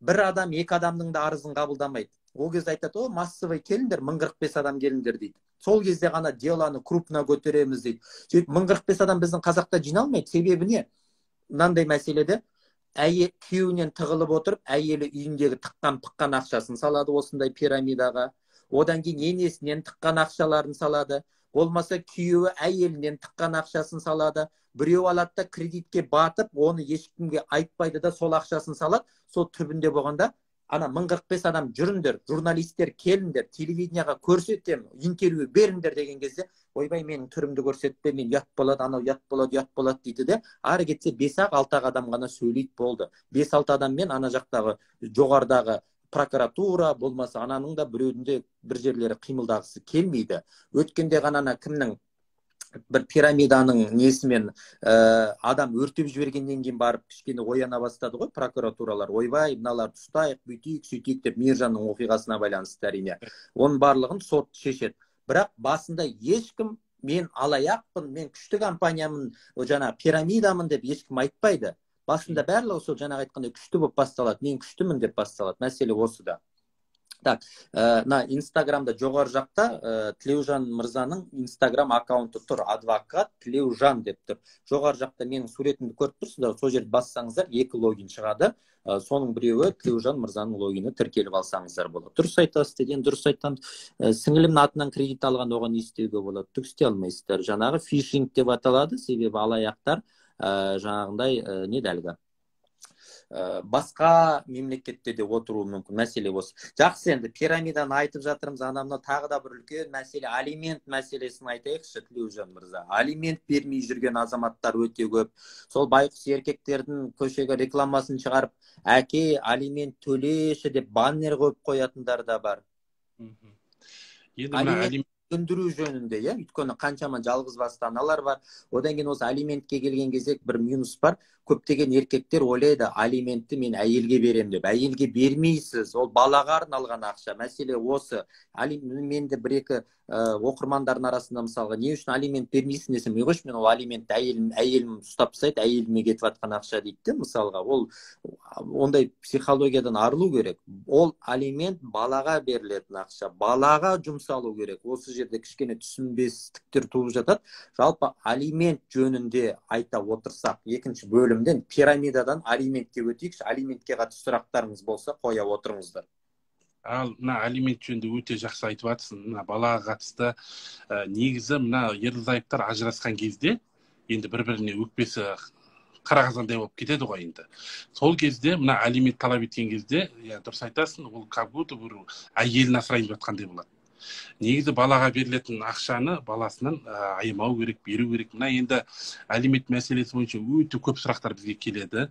бір адам, екі адамның да арызын қабылдамайды. Ол кезде айтады, о, массовый келіңдер, 1045 адам келіңдер дейді. Сол кезде ғана делоны крупно көтереміз дейді. Сөйтіп 1045 адам біздің қазақта жиналмайды. Себебі не? Мынандай мәселеде әйел күйеуінен тығылып отырып, әйелі үйіндегі тыққан-пыққан ақшасын салады осындай пирамидаға. Одан кейін енесінен тыққан ақшаларын салады. Болмаса күйеуі әйелінен тыққан ақшасын салады. Біреу алады да кредитке батып, оны ешкімге айтпайды да сол ақшасын салады. Сол түбінде болғанда ана 1045 адам жүріңдер, журналистер келіңдер, телевидениеға көрсетем, интервью беріңдер деген кезде, ойбай менің түрімді көрсетпе, мен ұят болады, анау ұят болады, ұят болады дейді де, ары кетсе 5-6 адам ғана сөйлейді болды. 5-6 адаммен ана жақтағы жоғарыдағы прокуратура, болмаса ананың да біреудің де бір жерлері қимылдағысы келмейді. Өткенде ғана ана кімнің бір пирамиданың несімен адам өртеп жібергеннен кейін барып кішкене ояна бастады ғой прокуратуралар. Ойбай, мыналарды ұстайық, бүйтейік, сөйтейік деп Мейіржанның оқиғасына байланысты әрине. Оның барлығын сот шешеді. Бірақ басында ешкім мен алаяқпын, мен күшті компаниямын, жаңа пирамидамын деп ешкім айтпайды. Басында барлығы сол жаңа айтқандай күшті болып басталады, мен күштімін деп басталады. Мәселе осыда. Так, на Инстаграмда жоғары жақта Тілеужан мырзаның Инстаграм аккаунты тұр, адвокат Тілеужан деп тұр. Жоғары жақта менің суретімді көріп тұрсыздар, сол жерді бассаңыздар екі логин шығады. Соның біреуі Тілеужан мырзаның логині, тіркеліп алсаңыздар болады. Дұрыс айтасыз деген, дұрыс айтамыз. Сіңілімнің атынан кредит алған, оған не істеуге болады? Түк істей алмайсыздар. Жаңағы фишинг деп аталады, себебі алаяқтар жаңағындай не дәлгі басқа мемлекетте де отыруы мүмкін. Мәселе осы. Жақсы, енді пирамиданы айтып жатырмыз, ана мына тағы да бір үлкен мәселе, алимент мәселесін айтайықшы, Тілеужан мырза. Алимент бермей жүрген азаматтар өте көп. Сол байқұс еркектердің көшеге рекламасын шығарып, әке алимент төлеші деп баннер қойып қоятындар да бар. Енді мына өндіру жөнінде, иә, өйткені қаншама жалғыз басты аналар бар. Одан кейін осы алиментке келген кезде бір минус бар. Көптеген еркектер ойлайды, алиментті мен әйелге берем деп. Әйелге бермейсіз, ол балаға арналған ақша. Мәселе осы. Мен де бір-екі оқырмандардың арасында мысалға, не үшін алимент бермейсің десем, ой қойшы, мен ол алиментті әйелім ұстап тастайды, әйеліме кетіп жатқан ақша дейді де, мысалға. Ол ондай психологиядан арылу керек. Ол алимент балаға берілетін ақша, балаға жұмсалу керек. Осы жерде кішкене түсінбестіктер туып жатады. Жалпы алимент жөнінде айта отырсақ, екінші бөлімден пирамидадан алиментке өтейікші. Алиментке қатысты сұрақтарыңыз болса қоя отырыңыздар. Ал мына алимент жөнінде өте жақсы айтып жатсың. Мына балаға қатысты негізі мына ерлі зайыптар ажырасқан кезде енді бір-біріне өкпесі Қара қазандай болып кетеді ғой енді. Сол кезде мына алимент талап еткен кезде, иә, дұрыс айтасың, ол как будто бір әйелін асырайын деп жатқандай болады. Негізі балаға берілетін ақшаны баласынан аямау керек, беру керек. Мына енді алимент мәселесі бойынша өте көп сұрақтар бізге келеді.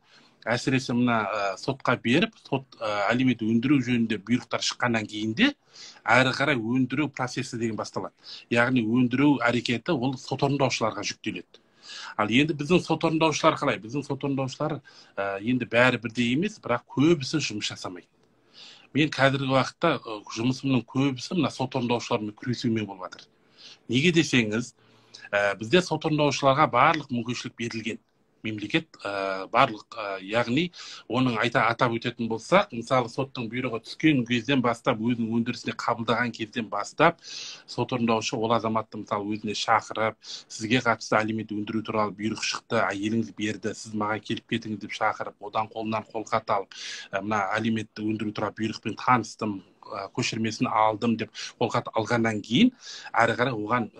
Әсіресе мына сотқа беріп, сот алимент өндіру жөнінде бұйрықтар шыққаннан кейін де әрі қарай өндіру процесі деген басталады. Яғни өндіру әрекеті ол сот орындаушыларға жүктеледі. Ал енді біздің сот орындаушылар қалай? Біздің сот орындаушылар енді бәрі бірдей емес, бірақ көбісі жұмыс жасамайды. Мен қазіргі уақытта жұмысымның көбісі мына сот орындаушылармен күресумен болып жатыр. Неге десеңіз, бізде сот орындаушыларға барлық мүмкіншілік берілген. Мемлекет барлық, яғни оның атап өтетін болсақ, мысалы, соттың бұйрығы түскен кезден бастап, өзінің өндірісіне қабылдаған кезден бастап, сот орындаушы ол азаматты, мысалы, өзіне шақырып, сізге қатысты алимент өндіру туралы бұйрық шықты, әйеліңіз берді, сіз маған келіп кетіңіз деп шақырып, одан қолынан қолхат алып, мына алиментті өндіру туралы бұйрықпен таныстым, көшірмесін алдым деп қолхат алғаннан кейін әрі қарай оған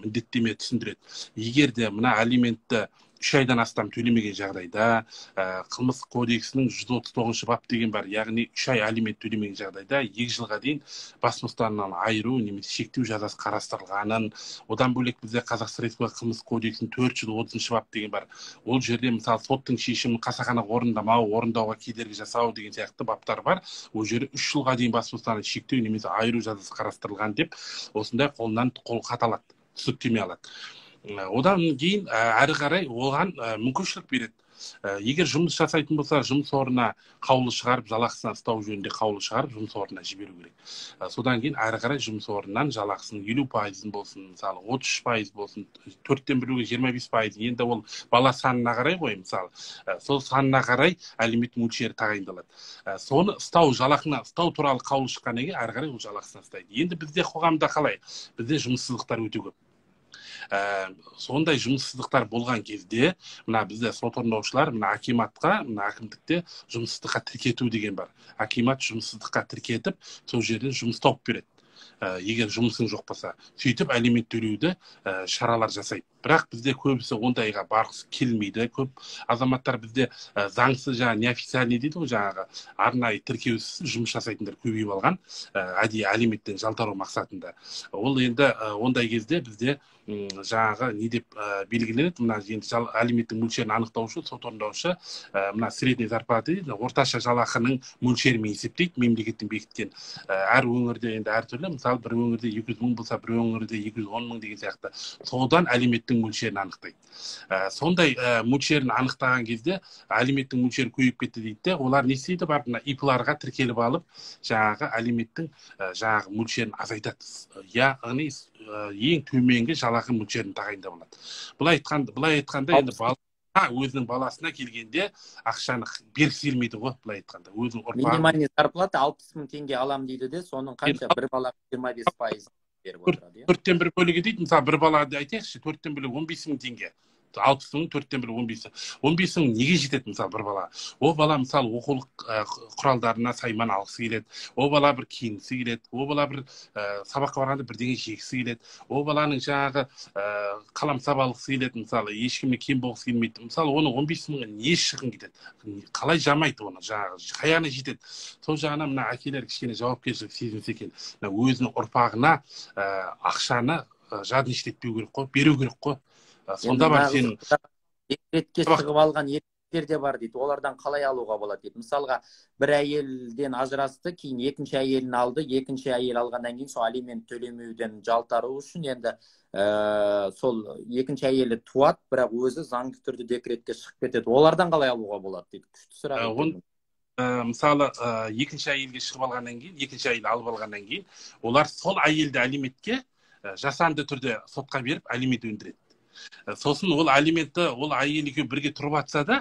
міндеттеме түсіндіреді. Егер де мына алиментті 3 айдан астам төлемеген жағдайда, қылмыстық кодексінің 139 бап деген бар, яғни 3 ай алимент төлемеген жағдайда 2 жылға дейін бас бостандығынан айыру немесе шектеу жазасы қарастырылғанын. Одан бөлек бізде Қазақстан Республикасы қылмыстық кодексінің 430 бап деген бар. Ол жерде, мысалы, соттың шешімін қасақана орындамау, орындауға кедергі жасау деген сияқты баптар бар. Ол жерде 3 жылға дейін бас бостандығынан шектеу немесе айыру жазасы қарастырылған деп осындай қолынан қолхат алады, түсініктеме алады. Одан кейін әрі қарай оған мүмкіншілік береді. Егер жұмыс жасайтын болса, жұмыс орнына қаулы шығарып, жалақысынан ұстау жөнінде қаулы шығарып, жұмыс орнына жіберу керек. Содан кейін әрі қарай жұмыс орнынан жалақысының 50%-ын болсын, мысалы, 33% болсын, төрттен біреуге 25%, енді ол бала санына қарай ғой, мысалы, сол санына қарай алимент мөлшері тағайындалады. Соны ұстау, жалақына ұстау туралы қаулы шыққаннан кейін әрі қарай ол жалақысынан ұстайды. Енді бізде қоғамда қалай? Бізде жұмыссыздықтар өте көп. Сондай жұмыссыздықтар болған кезде мына бізде сот орындаушылар мына акиматқа, мына әкімдікте жұмыссыздыққа тіркету деген бар. Акимат жұмыссыздыққа тіркетіп, сол жерден жұмыс тауып береді. Егер жұмысың жоқ болса, сөйтіп алимент төлеуді шаралар жасайды. Бірақ бізде көбісі ондайға барғысы келмейді. Көп азаматтар бізде заңсыз, жаңа неофициальный дейді ғой, жаңағы арнайы тіркеусіз жұмыс жасайтындар көбейіп алған, әдейі алименттен жалтару мақсатында. Ол енді ондай кезде бізде жаңағы не деп белгіленеді? Мына енді алименттің мөлшерін анықтау үшін сот орындаушы мына средний зарплата дейді, орташа жалақының мөлшерімен есептейді, мемлекеттің бекіткен. Әр өңірде енді әртүрлі, мысалы, бір өңірде 200 мың болса, бір өңірде 210 мың деген сияқты. Содан алименттің мөлшерін анықтайды. Сондай мөлшерін анықтаған кезде алименттің мөлшері көбейіп кетті дейді де, олар не істейді? Барып мына ИП-ларға тіркеліп алып, жаңағы алименттің жаңағы мөлшерін азайтады. Яғни ең төменгі жалақы мөлшерін тағайындап алады. Былай айтқанда енді бала өзінің баласына келгенде ақшаны бергісі келмейді ғой, былай айтқанда. Өзінің ұрпағы. Минимальный зарплата 60 мың теңге алам дейді де, соның қанша, бір балаға 25% беріп отырады, иә? Төрттен бір бөлігі дейді, мысалы, бір бала айтайықшы, төрттен бөлігі 15 мың теңге. 60 мың, төрттен бірі 15. 15 мың неге жетеді, мысалы, бір бала? Ол бала, мысалы, оқулық құралдарына сайман алғысы келеді. Ол бала бір киінгісі келеді. Ол бала бір сабаққа барғанда бірдеңе жегісі келеді. Ол баланың жаңағы қаламсап алғысы келеді, мысалы, ешкімнен кем болғысы келмейді. Мысалы, оның 15 мыңы не шығын кетеді? Қалай жамайды оны, жаңағы, қаяғына жетеді? Сол жағынан мына әкелер кішкене жауапкершілік сезінсе екен. Мына өзінің ұрпағына ақшаны жадничать етпеу керек қой, беру керек қой. Сонда бар сенің декретке шығып алған еркектер де бар дейді. Олардан қалай алуға болады дейді. Мысалға, бір әйелден ажырасты, кейін екінші әйелін алды. Екінші әйел алғаннан кейін сол алимент төлемеуден жалтару үшін енді сол екінші әйелі туады, бірақ өзі заңды түрде декретке шығып кетеді. Олардан қалай алуға болады дейді. Күшті сұрақ. Мысалы, екінші әйелге шығып алғаннан кейін, екінші әйел алып алғаннан кейін, олар сол әйелді алиментке жасанды түрде сотқа беріп алимент өндіреді. Сосын ол алиментті, ол әйел екеуі бірге тұрып жатса да,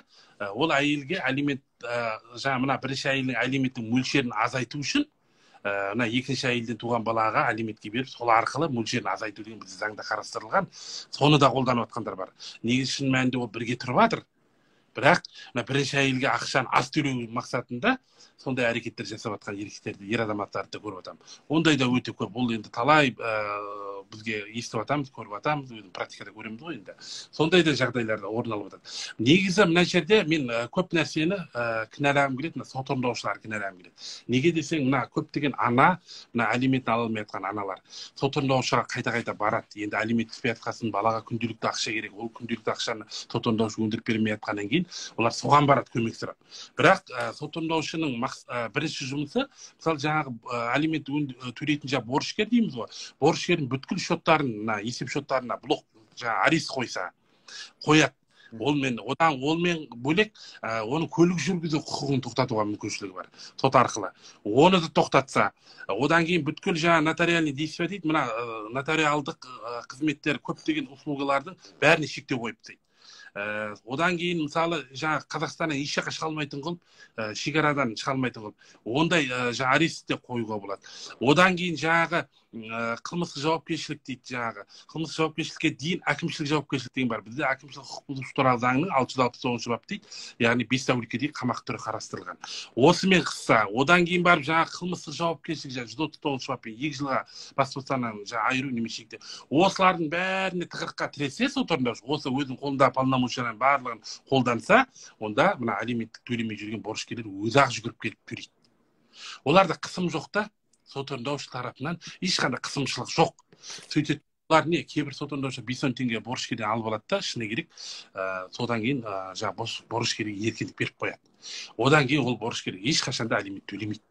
ол әйелге алимент, жаңа мына бірінші әйелдің алименттің мөлшерін азайту үшін, мына екінші әйелден туған балаға алиментке беріп, сол арқылы мөлшерін азайту деген бізде заңда қарастырылған. Соны да қолданып жатқандар бар. Негізі шын мәнінде ол бірге тұрып жатыр. Бірақ мына бірінші әйелге ақшаны аз төлеу мақсатында сондай әрекеттер жасап жатқан еркектерді, ер азаматтарды да көріп жатамын. Ондай да өте көп. Ол енді талай Бізге естіп жатамыз, көріп жатамыз, өзім практикада көреміз ғой енді. Сондай да жағдайлар орын алып жатады. Негізі мына жерде мен көп нәрсені кінәлағым келеді, мына сот орындаушыларды кінәлағым келеді. Неге десең, мына көптеген ана, мына алиментін ала алмай жатқан аналар сот орындаушыға қайта-қайта барады. Енді алимент түспей жатқасын балаға күнделікті ақша керек. Ол күнделікті ақшаны сот орындаушы өндіріп бермей жатқаннан кейін олар соған барады көмек сұрап. Бірақ сот орындаушының бірінші жұмысы, мысалы, жаңағы алимент төлейтін жаңағы борышкер дейміз ғой, борышкердің бүткіл счеттарын, мына есеп счеттарына блок, жаңағы арест қойса, қояды. Олмен одан олмен бөлек оның көлік жүргізу құқығын тоқтатуға мүмкіншілігі бар сот арқылы. Оны да тоқтатса, одан кейін бүткіл жаңағы нотариальный действие дейді, мына нотариалдық қызметтер, көптеген услугалардың бәріне шектеу қойып тастайды. Одан кейін, мысалы, жаңағы Қазақстаннан еш жаққа шыға алмайтын қылып, шекарадан шыға алмайтын қылып, ондай жаңағы арест те қоюға болады. Одан кейін жаңағы қылмыстық жауапкершілік дейді, жаңағы қылмыстық жауапкершілікке дейін әкімшілік жауапкершілік деген бар. Бізде әкімшілік құқық бұзушылық туралы заңның 669-бап дейді, яғни 5 тәулікке дейін қамақ түрі қарастырылған. Осымен қысса, одан кейін барып жаңағы қылмыстық жауапкершілік, жаңағы 139-баппен 2 жылға бас бостандығынан жаңағы айыру немесе шектеу. Осылардың бәріне тығырыққа тіресе сот орындаушы, осы өзінің қолындағы полномочияның барлығын қолданса, онда мына алименттік төлемей жүрген борышкерлер өзі ақ жүгіріп келіп төлейді. Оларда қысым жоқ та, сот орындаушы тарапынан ешқандай қысымшылық жоқ. Сөйтеді олар не, кейбір сот орындаушы 5-10 теңге борышкерден алып алады да, шыны керек, содан кейін жаңағы борышкерге еркіндік беріп қояды. Одан кейін ол борышкер ешқашан да алимент төлемейді.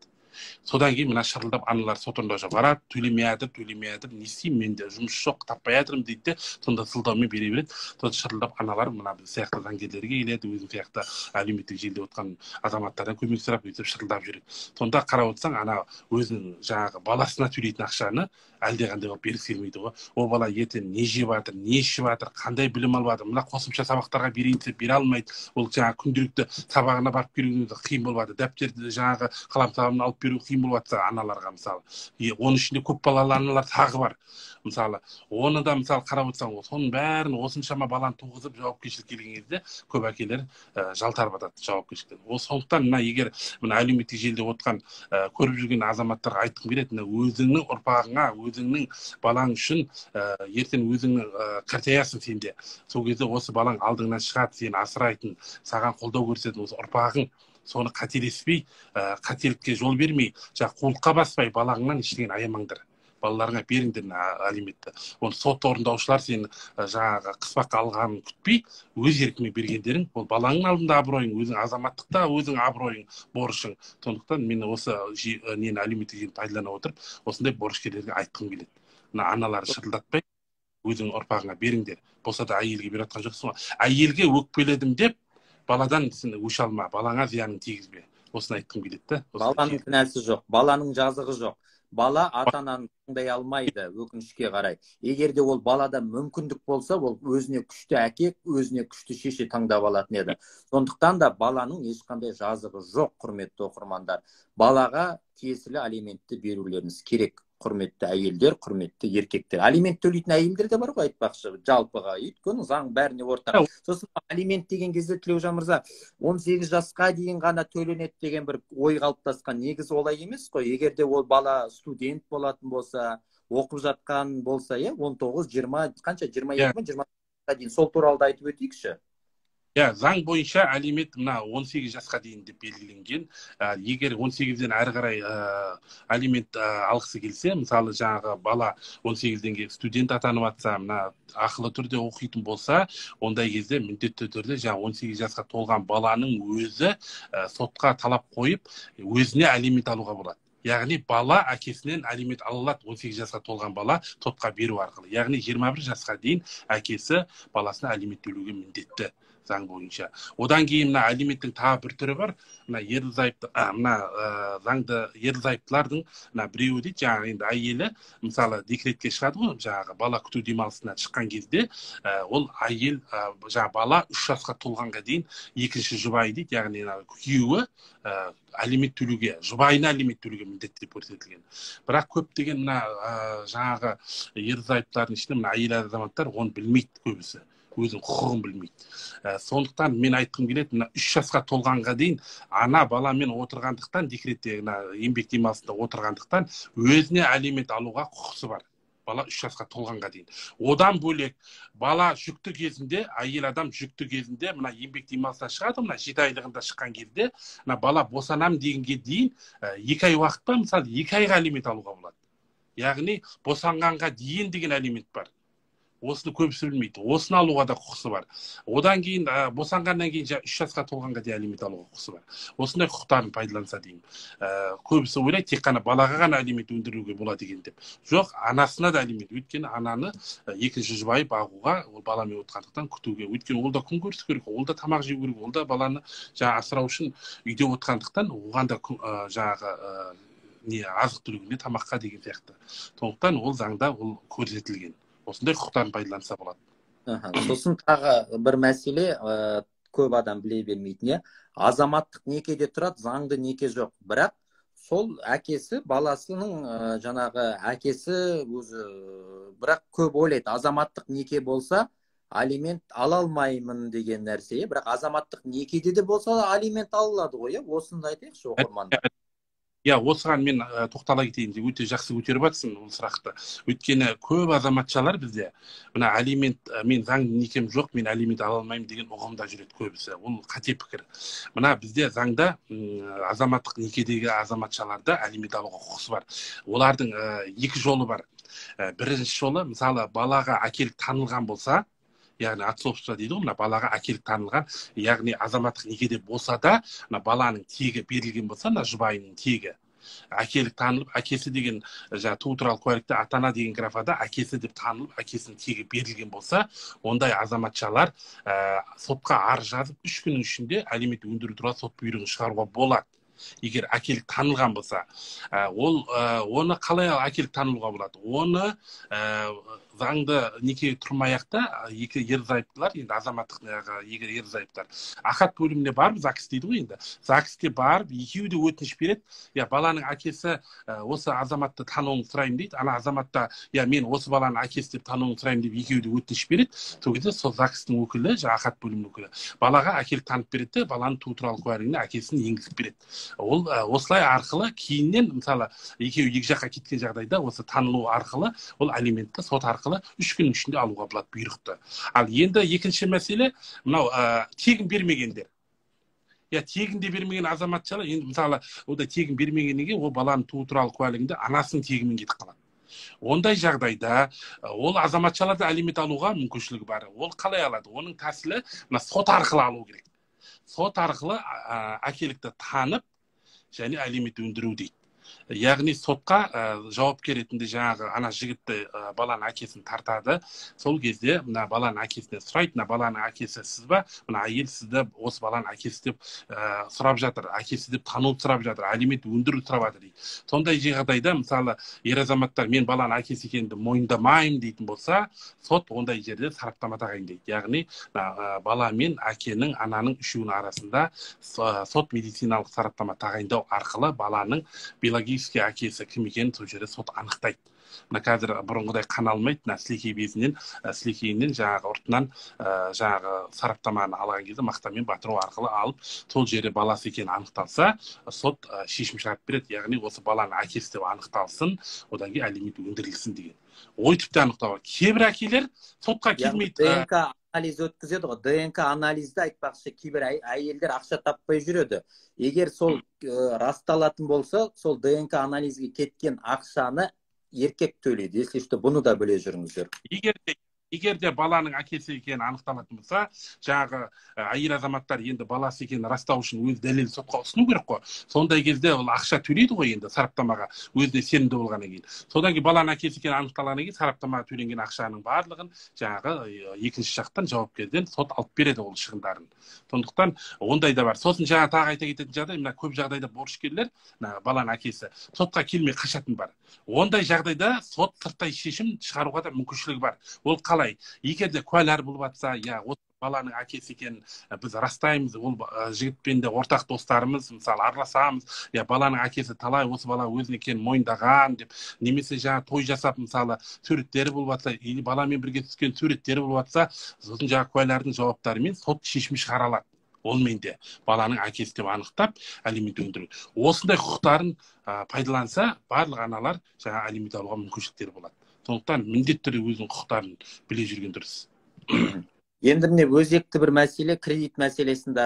Содан кейін мына шырылдап аналар сот орындаушыға барады, төлемей жатыр, төлемей жатыр, не істеймін, менде жұмыс жоқ, таппай жатырмын дейді де, сонда сылтаумен бере береді. Содан шырылдап аналар мына біз сияқты заңгерлерге келеді, өзім сияқты әлеуметтік желіде отырған азаматтардан көмек сұрап, өйтіп шырылдап жүреді. Сонда қарап отырсаң, ана өзінің жаңағы баласына төлейтін ақшаны әлдеқандай қылып бергісі келмейді ғой. Ол бала ертең не жеп жатыр, не ішіп жатыр, қандай білім алып жатыр, мына қосымша сабақтарға берейін десе бере алмайды. Ол жаңағы күнделікті сабағына барып келудің өзі қиын болып жатыр. Дәптерді, жаңағы қалам-сабағын алып беру қиын болып жатса аналарға, мысалы. Оның ішінде көп балалы аналар тағы бар. Мысалы, оны да, мысалы, қарап отырсаң, соның бәрін осыншама баланы туғызып жауапкершілік келген кезде көп әкелер жалтарып жатады жауапкершіліктен. Ол сондықтан мына егер мына әлеуметтік желіде отырған, көріп жүрген азаматтарға айтқым келеді, мына өзіңнің ұрпағыңа, өзіңнің балаң үшін, ертең өзіңнің қартаясың сен де. Сол кезде осы балаң алдыңнан шығады, сені асырайтын, саған қолдау көрсететін осы ұрпағың. Соны қателеспей, қателікке жол бермей, жаңағы қулыққа баспай балаңнан ештеңені аямаңдар. Балаларыңа беріңдер мына алиментті. Оны сот орындаушылар сені жаңағы қыспаққа алғанын күтпей, өз еркімен бергендерің, ол балаңның алдында абыройың, өзің азаматтықта өзің абыройың, борышың. Сондықтан мен осы нені әлеуметтік желіні пайдалана отырып, осындай борышкерлерге айтқым келеді. Мына аналары шырылдатпай, өзің ұрпағыңа беріңдер. Болса да әйелге беріп жатқан жоқсың ғой. Әйелге өкпеледім деп баладан сен өш алма, балаңа зиянын тигізбе. Осыны айтқым келеді да. Баланың кінәсі жоқ, баланың жазығы жоқ. Бала ата-ананы тыңдай алмайды, өкінішке қарай. Егер де ол балада мүмкіндік болса, ол өзіне күшті әке, өзіне күшті шеше таңдап алатын еді. Сондықтан да баланың ешқандай жазығы жоқ, құрметті оқырмандар. Балаға тиесілі алиментті берулеріңіз керек, құрметті әйелдер, құрметті еркектер. Алимент төлейтін әйелдер де бар ғой, айтпақшы, жалпыға. Өйткені заң бәріне ортақ. Сосын алимент деген кезде, Тілеужан мырза, 18 жасқа дейін ғана төленеді деген бір ой қалыптасқан. Негізі олай емес қой. Егер де ол бала студент болатын болса, оқып жатқан болса, 19, 20, қанша, 22 ма, 20 дейін, сол туралы да айтып өтейікші. Иә, заң бойынша алимент мына 18 жасқа дейін деп белгіленген. Егер 18-ден әрі қарай алимент алғысы келсе, мысалы, жаңағы бала 18-ден кейін студент атанып жатса, мына ақылы түрде оқитын болса, ондай кезде міндетті түрде жаңағы 18 жасқа толған баланың өзі сотқа талап қойып, өзіне алимент алуға болады. Яғни бала әкесінен алимент ала алады, 18 жасқа толған бала сотқа беру арқылы. Яғни 21 жасқа дейін әкесі баласына алимент төлеуге міндетті заң бойынша. Одан кейін мына алименттің тағы бір түрі бар. Мына ерлі-зайыпты, мына заңды ерлі-зайыптылардың мына біреуі дейді, жаңағы енді әйелі, мысалы, декретке шығады ғой, жаңағы бала күту демалысына шыққан кезде, ол әйел, жаңағы бала 3 жасқа толғанға дейін екінші жұбайы дейді, яғни мына күйеуі, алимент төлеуге, жұбайына алимент төлеуге міндетті деп көрсетілген. Бірақ көптеген мына, жаңағы ерлі-зайыптылардың ішінде мына әйел азаматтар оны білмейді көбісі. Өзінің құқығын білмейді. Сондықтан мен айтқым келеді, мына 3 жасқа толғанға дейін ана баламен отырғандықтан, декретте, мына еңбек демалысында отырғандықтан өзіне алимент алуға құқысы бар. Бала 3 жасқа толғанға дейін. Одан бөлек бала жүкті кезінде, әйел адам жүкті кезінде мына еңбек демалысына шығады, мына 7 айлығында шыққан кезде, мына бала босанам дегенге дейін 2 ай уақыт па, мысалы 2 айға алимент алуға болады. Яғни босанғанға дейін деген алимент бар. Осыны көбісі білмейді. Осыны алуға да құқысы бар. Одан кейін босанғаннан кейін 3 жасқа толғанға дейін алимент алуға құқысы бар. Осындай құқықтарын пайдаланса деймін. Көбісі ойлайды тек қана балаға ғана алимент өндіруге болады екен деп. Жоқ, анасына да алимент. Өйткені ананы екінші жұбайы бағуға, ол баламен отырғандықтан күтуге. Өйткені ол да күн көрісу керек, ол да тамақ жеу керек, ол да баланы жаңа асырау үшін үйде отырғандықтан оған да жаңағы не азық-түлігіне, тамаққа деген сияқты. Сондықтан ол заңда ол көрсетілген. Осындай құқықтарын пайдаланса болады. Сосын тағы бір мәселе, көп адам біле бермейтін, азаматтық некеде тұрады, заңды неке жоқ. Бірақ сол әкесі баласының жаңағы әкесі өзі, бірақ көп ойлайды, азаматтық неке болса алимент ала алмаймын деген нәрсе. Бірақ азаматтық некеде де болса алимент алынады ғой, осыны айтайықшы оқырмандар. Иә, осыған мен тоқтала кетейін деп, өте жақсы көтеріп жатсың ол сұрақты. Өйткені көп азаматшалар бізде мына алимент, мен заңды некем жоқ, мен алимент ала алмаймын деген ұғымда жүреді көбісі. Ол қате пікір. Мына бізде заңда азаматтық некедегі азаматшаларда алимент алуға құқысы бар. Олардың екі жолы бар. Бірінші жолы, мысалы, балаға әкелік танылған болса, яғни отцовство дейді ғой, мына балаға әкелік танылған, яғни азаматтық некеде болса да, мына баланың тегі берілген болса, мына жұбайының тегі әкелік танылып, әкесі деген жаңа туу туралы куәлікте ата-ана деген графада әкесі деп танылып, әкесінің тегі берілген болса, ондай азаматшалар сотқа арыз жазып, 3 күннің ішінде алимент өндіру туралы сот бұйрығын шығаруға болады. Егер әкелік танылған болса, ол оны қалай әкелік танылуға болады? Оны заңды некеге тұрмай-ақ та екі ерлі зайыптылар, енді азаматтық егер ерлі зайыптылар АХАТ бөліміне барып, ЗАГС дейді ғой енді, ЗАГСке барып екеуі де өтініш береді. Я баланың әкесі осы азаматты тануын сұраймын дейді. Ана азаматта я мен осы баланың әкесі деп тануын сұраймын деп екеуі де өтініш береді. Сол кезде сол ЗАГСтың өкілі, жаңа АХАТ бөлімінің өкілі балаға әкелік танып береді де, баланың туу туралы куәлігіне әкесін енгізіп береді. Ол осылай арқылы кейіннен, мысалы, екеуі екі жаққа кеткен жағдайда осы танылу арқылы ол алиментті сот арқылы 3 күннің ішінде алуға болады бұйрықты. Ал енді екінші мәселе, мынау тегін бермегендер. Я тегін де бермеген азаматшалар, енді мысалы, онда тегін бермегеннен кейін ол баланың туу туралы куәлігінде анасының тегімен кетіп қалады. Ондай жағдайда ол азаматшаларда алимент алуға мүмкіншілігі бар. Ол қалай алады? Оның тәсілі мына сот арқылы алу керек. Сот арқылы әкелікті танып және алимент өндіру дейді. Яғни сотқа жауапкер ретінде жаңағы ана жігітті, баланың әкесін тартады. Сол кезде мына баланың әкесіне сұрайды, мына баланың әкесі сіз ба? Мына әйел сізді осы баланың әкесі деп сұрап жатыр, әкесі деп тануды сұрап жатыр, алимент өндіру сұрап жатыр дейді. Сондай жағдайда, мысалы, ер азаматтар мен баланың әкесі екенімді мойындамаймын дейтін болса, сот ондай жерде сараптама тағайындайды. Яғни бала мен әкенің, ананың үшеуінің арасында сот медициналық сараптама тағайындау арқылы баланың биологический әкесі кім екенін сол жерде сот анықтайды. Мына қазір бұрынғыдай қан алмайды, мына сілекей безінен, сілекейінен жаңағы ұртынан жаңағы сараптаманы алған кезде мақтамен батыру арқылы алып, сол жерде баласы екені анықталса, сот шешім шығарып береді. Яғни осы баланың әкесі деп анықталсын, одан кейін алимент өндірілсін деген. Ой тіпті анықтауға. Кейбір әкелер сотқа келмейді. ДНК анализ өткізеді ғой. ДНК анализді айтпақшы, кейбір әйелдер ақша таппай жүреді. Егер сол расталатын болса, сол ДНК анализге кеткен ақшаны еркек төлейді. Если что, бұны да біле жүріңіздер. Егер де баланың әкесі екені анықталатын болса, жаңағы әйел азаматтар енді баласы екенін растау үшін өз дәлелін сотқа ұсыну керек қой. Сондай кезде ол ақша төлейді ғой енді сараптамаға, өзіне сенімді болғаннан кейін. Содан кейін баланың әкесі екені анықталғаннан кейін сараптамаға төленген ақшаның барлығын жаңағы екінші жақтан жауапкерден сот алып береді ол шығындарын. Сондықтан ондай да бар. Сосын жаңа тағы айта кететін жағдай, мына көп жағдайда борышкерлер, мына баланың әкесі сотқа келмей қашатын бар. Ондай жағдайда сот сырттай шешім шығаруға да мүмкіншілігі бар. Ол қалай? Егер де куәлар болып жатса, я осы баланың әкесі екенін біз растаймыз, ол жігітпен де ортақ достарымыз, мысалы, араласамыз, я баланың әкесі талай осы бала өзін екенін мойындаған деп, немесе жаңа той жасап, мысалы, суреттері болып жатса, или баламен бірге түскен суреттері болып жатса, сосын жаңа куәлардың жауаптарымен сот шешім шығара алады. Ол менде баланың әкесі деп анықтап алимент өндіру. Осындай құқықтарын пайдаланса, барлық аналар жаңа алимент алуға мүмкіншіліктері болады. Сондықтан міндетті түрде өзінің құқықтарын біле жүрген дұрыс. Енді міне, өзекті бір мәселе, кредит мәселесін де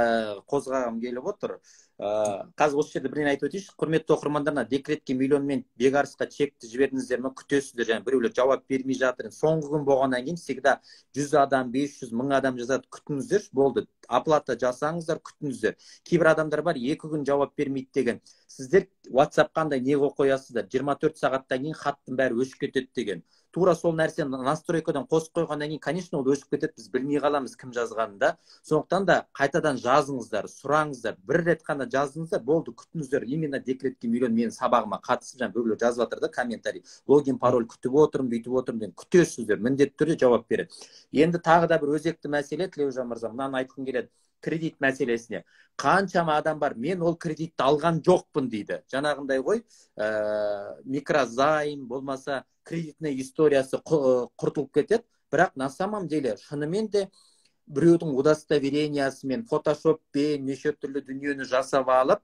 қозғағым келіп отыр. Қазір осы жерде бірдеңе айтып өтейінші. Құрметті оқырмандар, мына декретке миллионмен Бекарысқа чекті жібердіңіздер ме, күтесіздер, және біреулер жауап бермей жатыр. Соңғы күн болғаннан кейін всегда 100 адам, 500, 1000 адам жазады, күтіңіздерші, болды, оплата жасаңыздар, күтіңіздер. Кейбір адамдар бар, 2 күн жауап бермейді деген. Сіздер WhatsApp қандай не қойып қоясыздар, 24 сағаттан кейін хаттың бәрі өшіп кетеді деген. Тура сол нәрсені настройкадан қосып қойғаннан кейін, конечно, ол өшіп кетеді, біз білмей қаламыз кім жазғанын да. Сондықтан да қайтадан жазыңыздар, сұраңыздар. Бір рет қана жаздыңыздар, болды, күтіңіздер. Именно декретке миллион менің сабағыма қатысып, жаңа біреулер жазып жатыр да комментарий, логин, пароль күтіп отырмын, бүйтіп отырмын деген. Күтесіздер, міндетті түрде жауап береді. Енді тағы да бір өзекті мәселе, Тілеужан мырза, мынаны айтқым келеді. Кредит мәселесіне қаншама адам бар, мен ол кредитті алған жоқпын дейді. Жаңағындай ғой, микрозайм болмаса, кредитный историясы құртылып кетеді. Бірақ на самом деле шынымен де біреудің удостоверениясымен, фотошоппен неше түрлі дүниені жасап алып,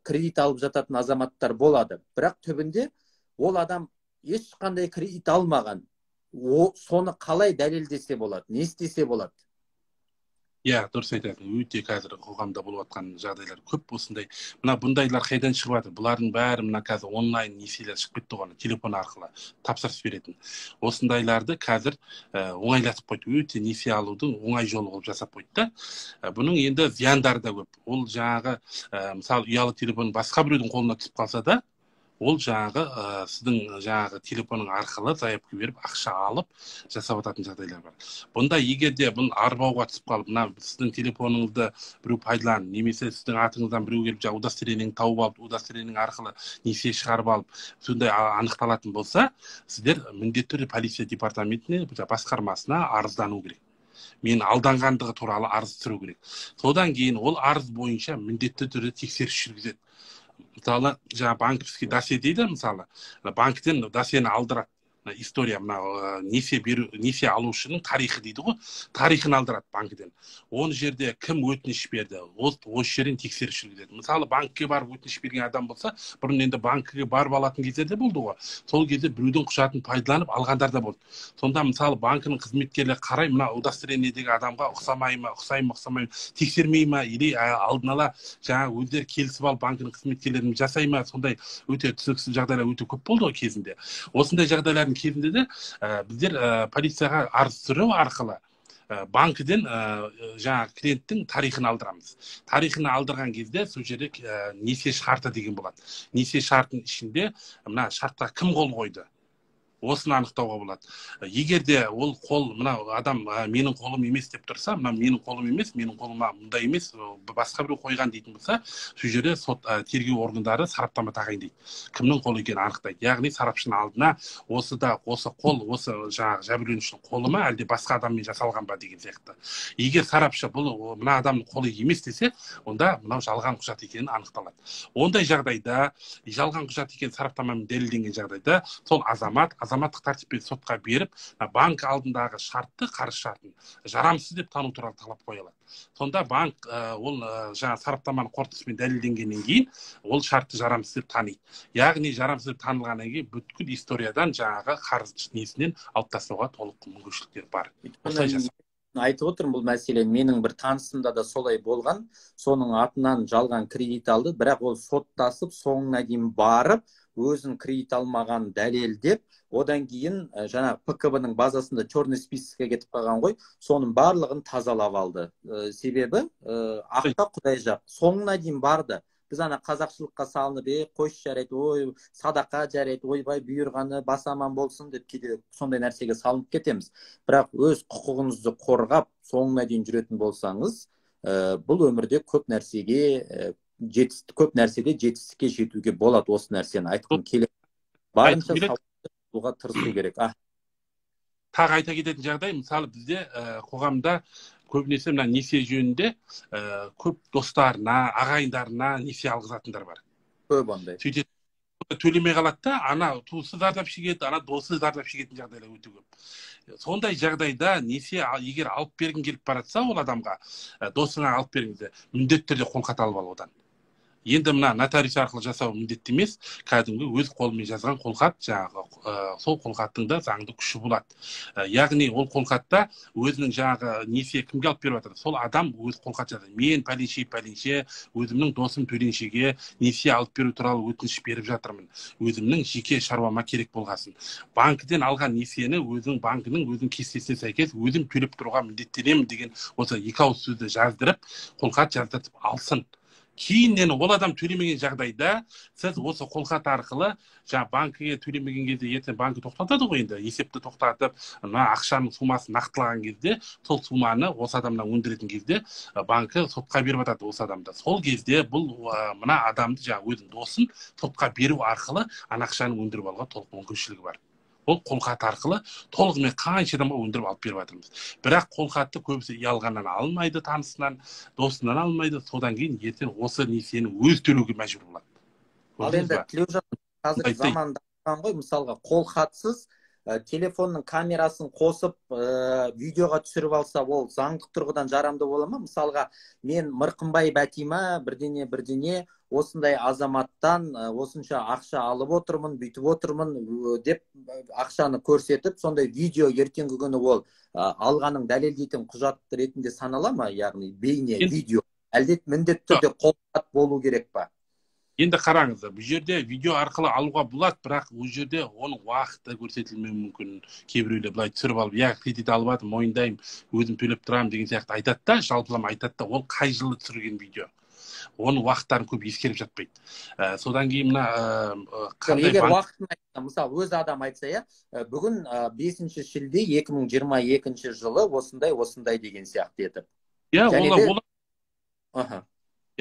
кредит алып жататын азаматтар болады. Бірақ түбінде ол адам ешқандай кредит алмаған. О, соны қалай дәлелдесе болады, не істесе болады? Иә, дұрыс айтасың. Өте қазір қоғамда болып жатқан жағдайлар көп осындай. Мына бұндайлар қайдан шығып жатыр? Бұлардың бәрі мына қазір онлайн несиелер шығып кетті ғой, ана телефон арқылы тапсырыс беретін. Осындайларды қазір оңайлатып қойды, өте несие алудың оңай жолы қылып жасап қойды да. Бұның енді зияндары да көп. Ол жаңағы, мысалы, ұялы телефон басқа біреудің қолына түсіп қалса да, ол жаңағы, сіздің жаңағы телефоның арқылы заявка беріп, ақша алып жасап жататын жағдайлар бар. Бұнда егер де бұны арбауға түсіп қалып, мына сіздің телефоныңызды біреу пайдаланып немесе сіздің атыңыздан біреу келіп, жаңағы удостоверениеңді тауып алып, удостоверение арқылы несие шығарып алып, сондай анықталатын болса, сіздер міндетті түрде полиция департаментіне, басқармасына арыздану керек, мен алданғандығы туралы арыз түсіру керек. Содан кейін ол арыз бойынша міндетті түрде тексеріс жүргізеді. Мысалы, жаңағы банковский досье дейді, мысалы, банктен досьені алдырады, история, мына несие беру, несие алушының тарихы дейді ғой, тарихын алдырады банкіден. Ол жерде кім өтініш берді, осы жерден тексеріс жүргізеді. Мысалы, банкке барып өтініш берген адам болса, бұрын енді банкіге барып алатын кездер де болды ғой, сол кезде біреудің құжатын пайдаланып алғандар да болды. Сонда, мысалы, банкінің қызметкерлері қарай, мына удостоверениедегі адамға ұқсамай ма, ұқсай ма, ұқсамай ма, тексермей ма, или алдын ала жаңағы өздері келісіп алып банкінің қызметкерлерімен жасай ма, сондай өте түсініксіз жағдайлар өте көп болды ғой кезінде. Осындай жағдайлардың кезінде де біздер полицияға арыз түсіру арқылы банкіден жаңағы клиенттің тарихын алдырамыз. Тарихын алдырған кезде сол жерде несие шарты деген болады. Несие шартының ішінде мына шартқа кім қол қойды, осыны анықтауға болады. Егер де ол қол, мына адам менің қолым емес деп тұрса, мына менің қолым емес, менің қолыма мұндай емес, басқа біреу қойған дейтін болса, сол жерде сот, тергеу органдары сараптама тағайындайды, кімнің қолы екенін анықтайды. Яғни сарапшының алдына осы да, осы қол осы жаңағы жәбірленушінің қолы ма, әлде басқа адаммен жасалған ба деген сияқты. Егер сарапшы бұл мына адамның қолы емес десе, онда мынау жалған құжат екені анықталады. Ондай жағдайда, жалған құжат екені сараптамамен дәлелденген жағдайда, сол азамат азаматтық тәртіппен сотқа беріп, банк алдындағы шартты, қарыз шартын жарамсыз деп тану туралы талап қоя алады. Сонда банк ол жаңа сараптаманың қорытындысымен дәлелденгеннен кейін ол шартты жарамсыз деп таниды. Яғни жарамсыз деп танылғаннан кейін бүткіл историядан жаңағы қарыз несінен алып тастауға толық мүмкіншіліктер бар. Осылай. Айтып отырмын, бұл мәселе менің бір танысымда да солай болған. Соның атынан жалған кредит алды, бірақ ол соттасып, соңына дейін барып, өзін кредит алмағанын дәлелдеп, одан кейін жаңағы ПКБ ның базасында черный списокке кетіп қалған ғой, соның барлығын тазалап алды. Себебі аққа құдай жақ, соңына дейін барды. Біз ана қазақшылыққа салынып, е, қойшы, жарайды, ой, садақа, жарайды, ойбай, бұйырғаны, бас аман болсын деп кейде сондай нәрсеге салынып кетеміз. Бірақ өз құқығыңызды қорғап, соңына дейін жүретін болсаңыз, бұл өмірде көп нәрсеге көп нәрседе жетістікке жетуге болады. Осы нәрсені айтқым келеді. Барынша болуға тырысу керек. Тағы айта кететін жағдай, мысалы, бізде қоғамда көбінесе мына несие жөнінде көп достарына, ағайындарына несие алғызатындар бар. Көп ондай. Сөйтеді, төлемей қалады да, ана туысы зардап шегеді, ана досы зардап шегетін жағдайлар өте көп. Сондай жағдайда несие егер алып бергің келіп бара жатса, ол адамға, досыңа алып бергің, міндетті түрде қолхат алып ал одан. Енді мына нотариус арқылы жасау міндетті емес, кәдімгі өз қолымен жазған қолхат, жаңағы сол қолхаттың да заңды күші болады. Яғни ол қолхатта өзінің жаңағы несие кімге алып беріп жатыр, сол адам өз қолхат жазады. Мен пәленше пәленше өзімнің досым төленшеге несие алып беру туралы өтініш беріп жатырмын, өзімнің жеке шаруама керек болғасын. Банкіден алған несиені өзінің банкінің өзінің кестесіне сәйкес өзім төлеп тұруға міндеттенемін деген осы екі ауыз сөзді жаздырып, қолхат жаздыртып алсын. Кейіннен ол адам төлемеген жағдайда сіз осы қолхат арқылы жаңа банкіге төлемеген кезде ертең банкі тоқтатады ғой, енді есепті тоқтатып, мына ақшаның сумасын нақтылаған кезде сол суманы осы адамнан өндіретін кезде банкі сотқа беріп жатады осы адамды. Сол кезде бұл мына адамды, жаңа өзінің досын сотқа беру арқылы ана ақшаны өндіріп алуға толық мүмкіншілігі бар. Ол қолхат арқылы толығымен қанша адамға өндіріп алып беріп жатырмыз. Бірақ қолхатты көбісі ұялғаннан алмайды, танысынан, досынан алмайды. Содан кейін ертең осы несиені өз төлеуге мәжбүр болады. Ал енді Тілеужан, қазір заман дамыған ғой, мысалға қолхатсыз телефонның камерасын қосып видеоға түсіріп алса, ол заңдық тұрғыдан жарамды бола ма? Мысалға, мен Мырқымбай Бәтима бірдеңе бірдеңе осындай азаматтан осынша ақша алып отырмын, бүйтіп отырмын деп ақшаны көрсетіп, сондай видео ертеңгі күні ол алғанын дәлелдейтін құжат ретінде санала ма? Яғни бейне, видео. Әлде міндетті түрде қолхат болу керек па? Енді қараңыз, бұл жерде видео арқылы алуға болады, бірақ ол жерде оның уақыты көрсетілмеуі мүмкін. Кейбіреулер былай түсіріп алып, иә, кредит алып жатырмын, мойындаймын, өзім төлеп тұрамын деген сияқты айтады да, жалпылама айтады да, ол қай жылы түсірген видео. Оның уақыттарын көп ескеріп жатпайды. Содан кейін мына қандай егер уақытын айтса, мысалы, өз адам айтса, иә, бүгін 5 шілде 2022 жылы осындай осындай деген сияқты етіп. Иә, ол аха.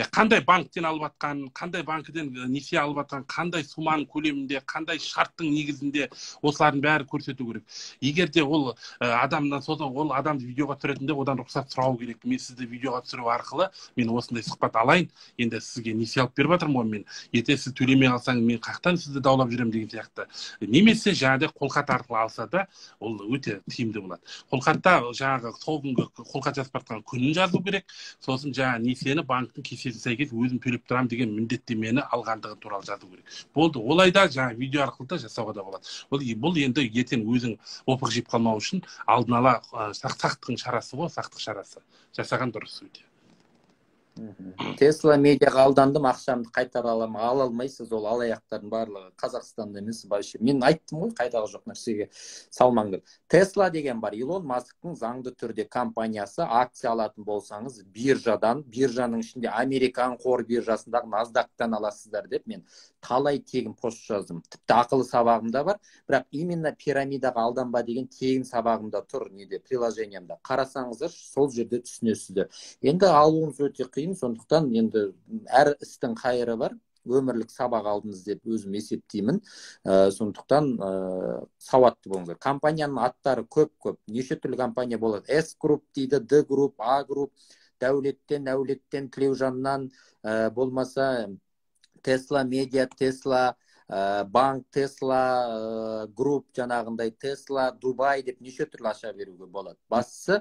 Қандай банктен алып атқан, қандай банкіден несие алып атқан, қандай суманың көлемінде, қандай шарттың негізінде, осылардың бәрі көрсету керек. Егер де ол адамнан, содан ол адамды видеоға түсіретінде одан рұқсат сұрау керек. Мен сізді видеоға түсіру арқылы мен осындай сұхбат алайын, енді сізге несие алып беріп жатырмын ғой мен. Ертең сіз төлемей қалсаңыз, мен қаяқтан сізді даулап жүремін деген сияқты. Немесе жаңағыдай қолхат арқылы алса да, ол өте тиімді болады. Қолхатта жаңағы сол күнгі қолхат жазып жатқан күнін жазу керек. Сосын жаңағы несиені банктің кестесіне сәйкес өзім төлеп тұрамын деген міндеттемені алғандығы туралы жазу керек. Болды. Олай да жаңа видео арқылы да жасауға да болады. Бұл енді ертең өзің опық жеп қалмау үшін алдын ала сақтықтың шарасы ғой, сақтық шарасы. Жасаған дұрыс өте. Тесла медиаға алдандым, ақшамды қайтара аламын, ала алмайсыз, ол алаяқтардың барлығы Қазақстанда емес, вообще. Мен айттым ғой, қайдағы жоқ нәрсеге салмаңдар. Тесла деген бар, Илон Масктың заңды түрде компаниясы, акция алатын болсаңыз, биржадан, биржаның ішінде Американ қор биржасындағы NASDAQ-тан аласыздар деп мен талай тегін пост жаздым. Тіпті ақылы сабағым да бар, бірақ именно пирамидаға алданба деген тегін сабағымда тұр, неде, приложениямда. Қарасаңыздар, сол жерде түсінесіздер. Енді алуыңыз өте қиын, сондықтан енді әр істің қайыры бар, өмірлік сабақ алдыңыз деп өзім есептеймін. Сондықтан сауатты болыңыздар. Компанияның аттары көп-көп, неше түрлі компания болады. S Group дейді, D Group, A Group, Дәулеттен, Әулеттен, Тілеужаннан, болмаса Тесла Медиа, Тесла Банк, Тесла Group, жаңағындай Тесла Дубай деп неше түрлі аша беруге болады. Бастысы,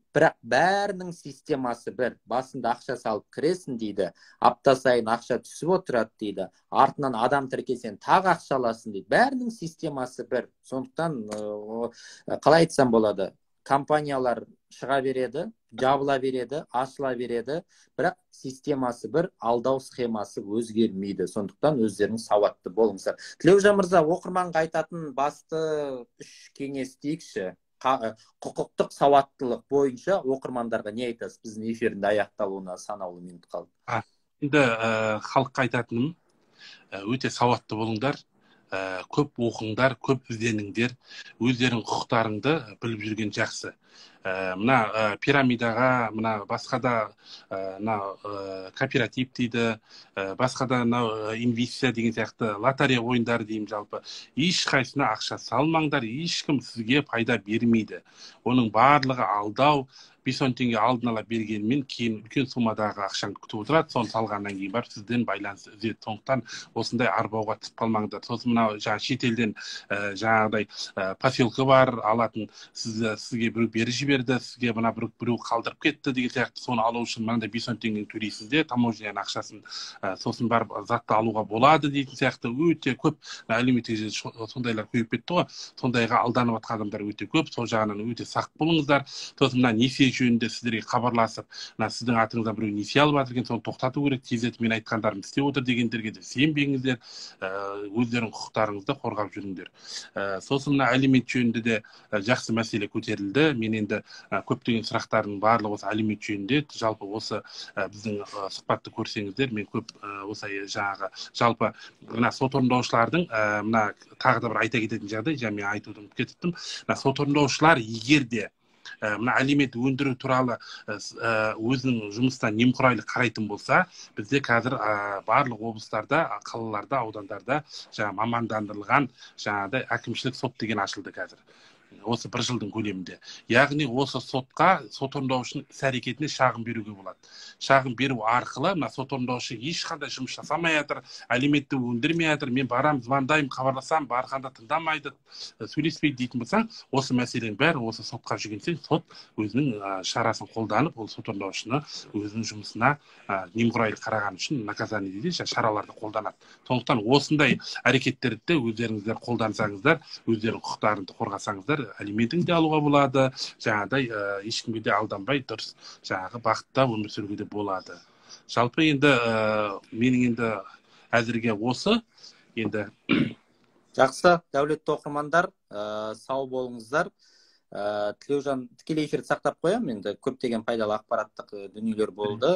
бірақ бәрінің системасы бір. Басында ақша салып кіресің дейді, апта сайын ақша түсіп отырады дейді, артынан адам тіркесең тағы ақша аласың дейді. Бәрінің системасы бір. Сондықтан қалай айтсам болады, компаниялар шыға береді, жабыла береді, ашыла береді, бірақ системасы бір, алдау схемасы өзгермейді. Сондықтан өздеріңіз сауатты болыңыздар. Тілеужан мырза, оқырманға айтатын басты үш кеңес дейікші. Құқықтық сауаттылық бойынша оқырмандарға не айтасыз? Біздің эфирдің аяқталуына санаулы минут қалды. Енді халыққа айтатыным, өте сауатты болыңдар, көп оқыңдар, көп ізденіңдер, өздерің құқықтарыңды біліп жүрген жақсы. Мына пирамидаға, мына басқа да мына кооператив дейді, басқа да мына инвестиция деген сияқты лотерея ойындары деймін, жалпы ешқайсысына ақша салмаңдар, ешкім сізге пайда бермейді. Оның барлығы алдау. 5-10 теңге алдын ала бергенмен кейін үлкен суммадағы ақшаны күтіп отырады, соны салғаннан кейін барып сізден байланыс үзеді. Сондықтан осындай арбауға түсіп қалмаңыздар. Сосын мынау жаңа шетелден жаңағыдай посылка бар алатын, сізге біреу беріп жіберді, сізге мына біреу қалдырып кетті деген сияқты, соны алу үшін мынандай 5-10 теңгені төлейсіз де таможняның ақшасын, сосын барып затты алуға болады дейтін сияқты өте көп әлеуметтік желіде сондайлар көбейіп кетті ғой. Сондайға алданып жатқан адамдар өте көп, сол жағынан өте сақ болыңыздар. Сосын мына несие жөнінде сіздерге хабарласып, мына сіздің атыңыздан біреу несие алып жатыр екен, соны тоқтату керек, тездетіп мен айтқандарымды істеп отыр дегендерге де сенбеңіздер, өздерің құқықтарыңызды қорғап жүріңдер. Сосын мына алимент жөнінде де жақсы мәселе көтерілді. Мен енді көптеген сұрақтардың барлығы осы алимент жөнінде, жалпы осы біздің сұхбатты көрсеңіздер, мен көп осы жаңағы жалпы мына сот орындаушылардың мына тағы да бір айта кететін жағдай, жаңа мен айтуды ұмытып кетіптім. Мына сот орындаушылар егер де мына алимент өндіру туралы өзінің жұмысына немқұрайлы қарайтын болса, бізде қазір барлық облыстарда, қалаларда, аудандарда жаңа мамандандырылған жаңағыдай әкімшілік сот деген ашылды қазір. Осы бір жылдың көлемінде. Яғни осы сотқа, сот орындаушының іс әрекетіне шағым беруге болады. Шағым беру арқылы мына сот орындаушы ешқандай жұмыс жасамай жатыр, алиментті өндірмей жатыр, мен барам, звондаймын, хабарласам, барғанда тыңдамайды, сөйлеспейді дейтін болсаң, осы мәселенің бәрі осы сотқа жүгінсең, сот өзінің шарасын қолданып, ол сот орындаушыны өзінің жұмысына немқұрайлы қараған үшін наказание дейді, шараларды қолданады. Сондықтан осындай әрекеттерді де өздеріңіздер қолдансаңыздар, өздерінің құқықтарыңды қорғасаңыздар, алиментін де алуға болады, жаңағыдай ешкімге де алданбай дұрыс жаңағы бақытта өмір сүруге де болады. Жалпы енді менің енді әзірге осы. Енді жақсы, дәулетті оқырмандар, сау болыңыздар. Тілеужан, тікелей эфирді сақтап қоямын, енді көптеген пайдалы ақпараттық дүниелер болды.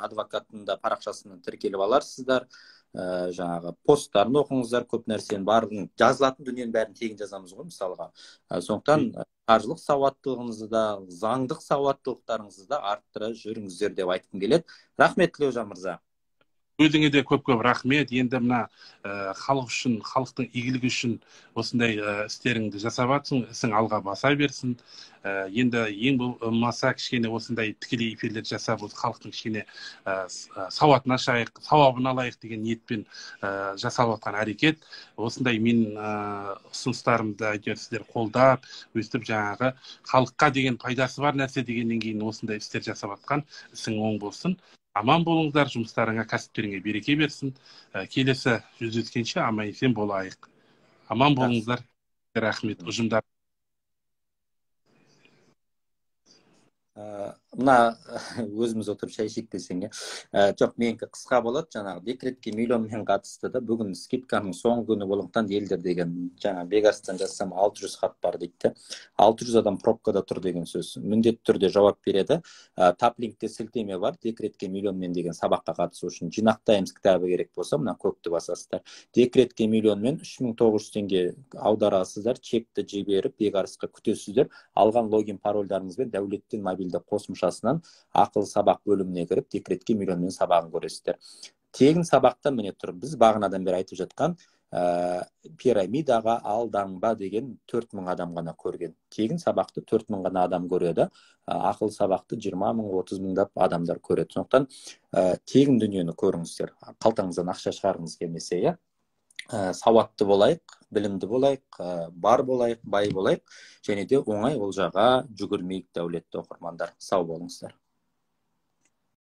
Адвокаттың да парақшасына тіркеліп аларсыздар. Жаңағы посттарын оқыңыздар, көп нәрсенің барлығын, жазылатын дүниенің бәрін тегін жазамыз ғой мысалға. Сондықтан қаржылық сауаттылығыңызды да, заңдық сауаттылықтарыңызды да арттыра жүріңіздер деп айтқым келеді. Рахмет, Тілеужан мырза. Өзіңе де көп-көп рахмет. Енді мына халық үшін, халықтың игілігі үшін осындай істеріңді жасап жатсың, ісің алға баса берсін. Енді ең болмаса кішкене осындай тікелей эфирлер жасап, осы халықтың кішкене сауатын ашайық, сауабын алайық деген ниетпен жасалып жатқан әрекет. Осындай мен ұсыныстарымды әйтеуір сіздер қолдап, өстіп жаңағы халыққа деген пайдасы бар нәрсе дегеннен кейін осындай істер жасап жатқан ісің оң болсын. Аман болыңыздар, жұмыстарыңа, кәсіптеріңе береке берсін. Келесі жүздескенше аман есен болайық. Аман болыңыздар. Рахмет ұжымдар. Мына өзіміз отырып шай ішейік десең, жоқ, менікі қысқа болады. Жаңағы декретке миллионмен қатысты да, бүгін скидканың соңғы күні болғандықтан елдер деген, жаңа Бегарстан жазсам 600 хат бар дейді. 600 адам пробкада тұр деген сөз. Міндетті түрде жауап береді. Таплинкте сілтеме бар, декретке миллионмен деген сабаққа қатысу үшін жинақтаймыз кітабы керек болса, мына көкті басасыздар. Декретке миллионмен 3900 теңге аударасыздар, чекті жіберіп Бегарсқа күтесіздер. Алған логин парольдарыңызбен Дәулеттен мобильді қосымшасынан ақылы сабақ бөліміне кіріп, декретке миллионмен сабағын көресіздер. Тегін сабақта міне тұр, біз бағанадан бері айтып жатқан пирамидаға алданба деген 4000 адам ғана көрген. Тегін сабақты 4000 ғана адам көреді, ақылы сабақты 20 мың, 30 мыңдап адамдар көреді. Сондықтан тегін дүниені көріңіздер, қалтаңыздан ақша шығарғыңыз келмесе, иә. Сауатты болайық, білімді болайық, бар болайық, бай болайық, және де оңай олжаға жүгірмейік, дәулетті оқырмандар. Сау болыңыздар.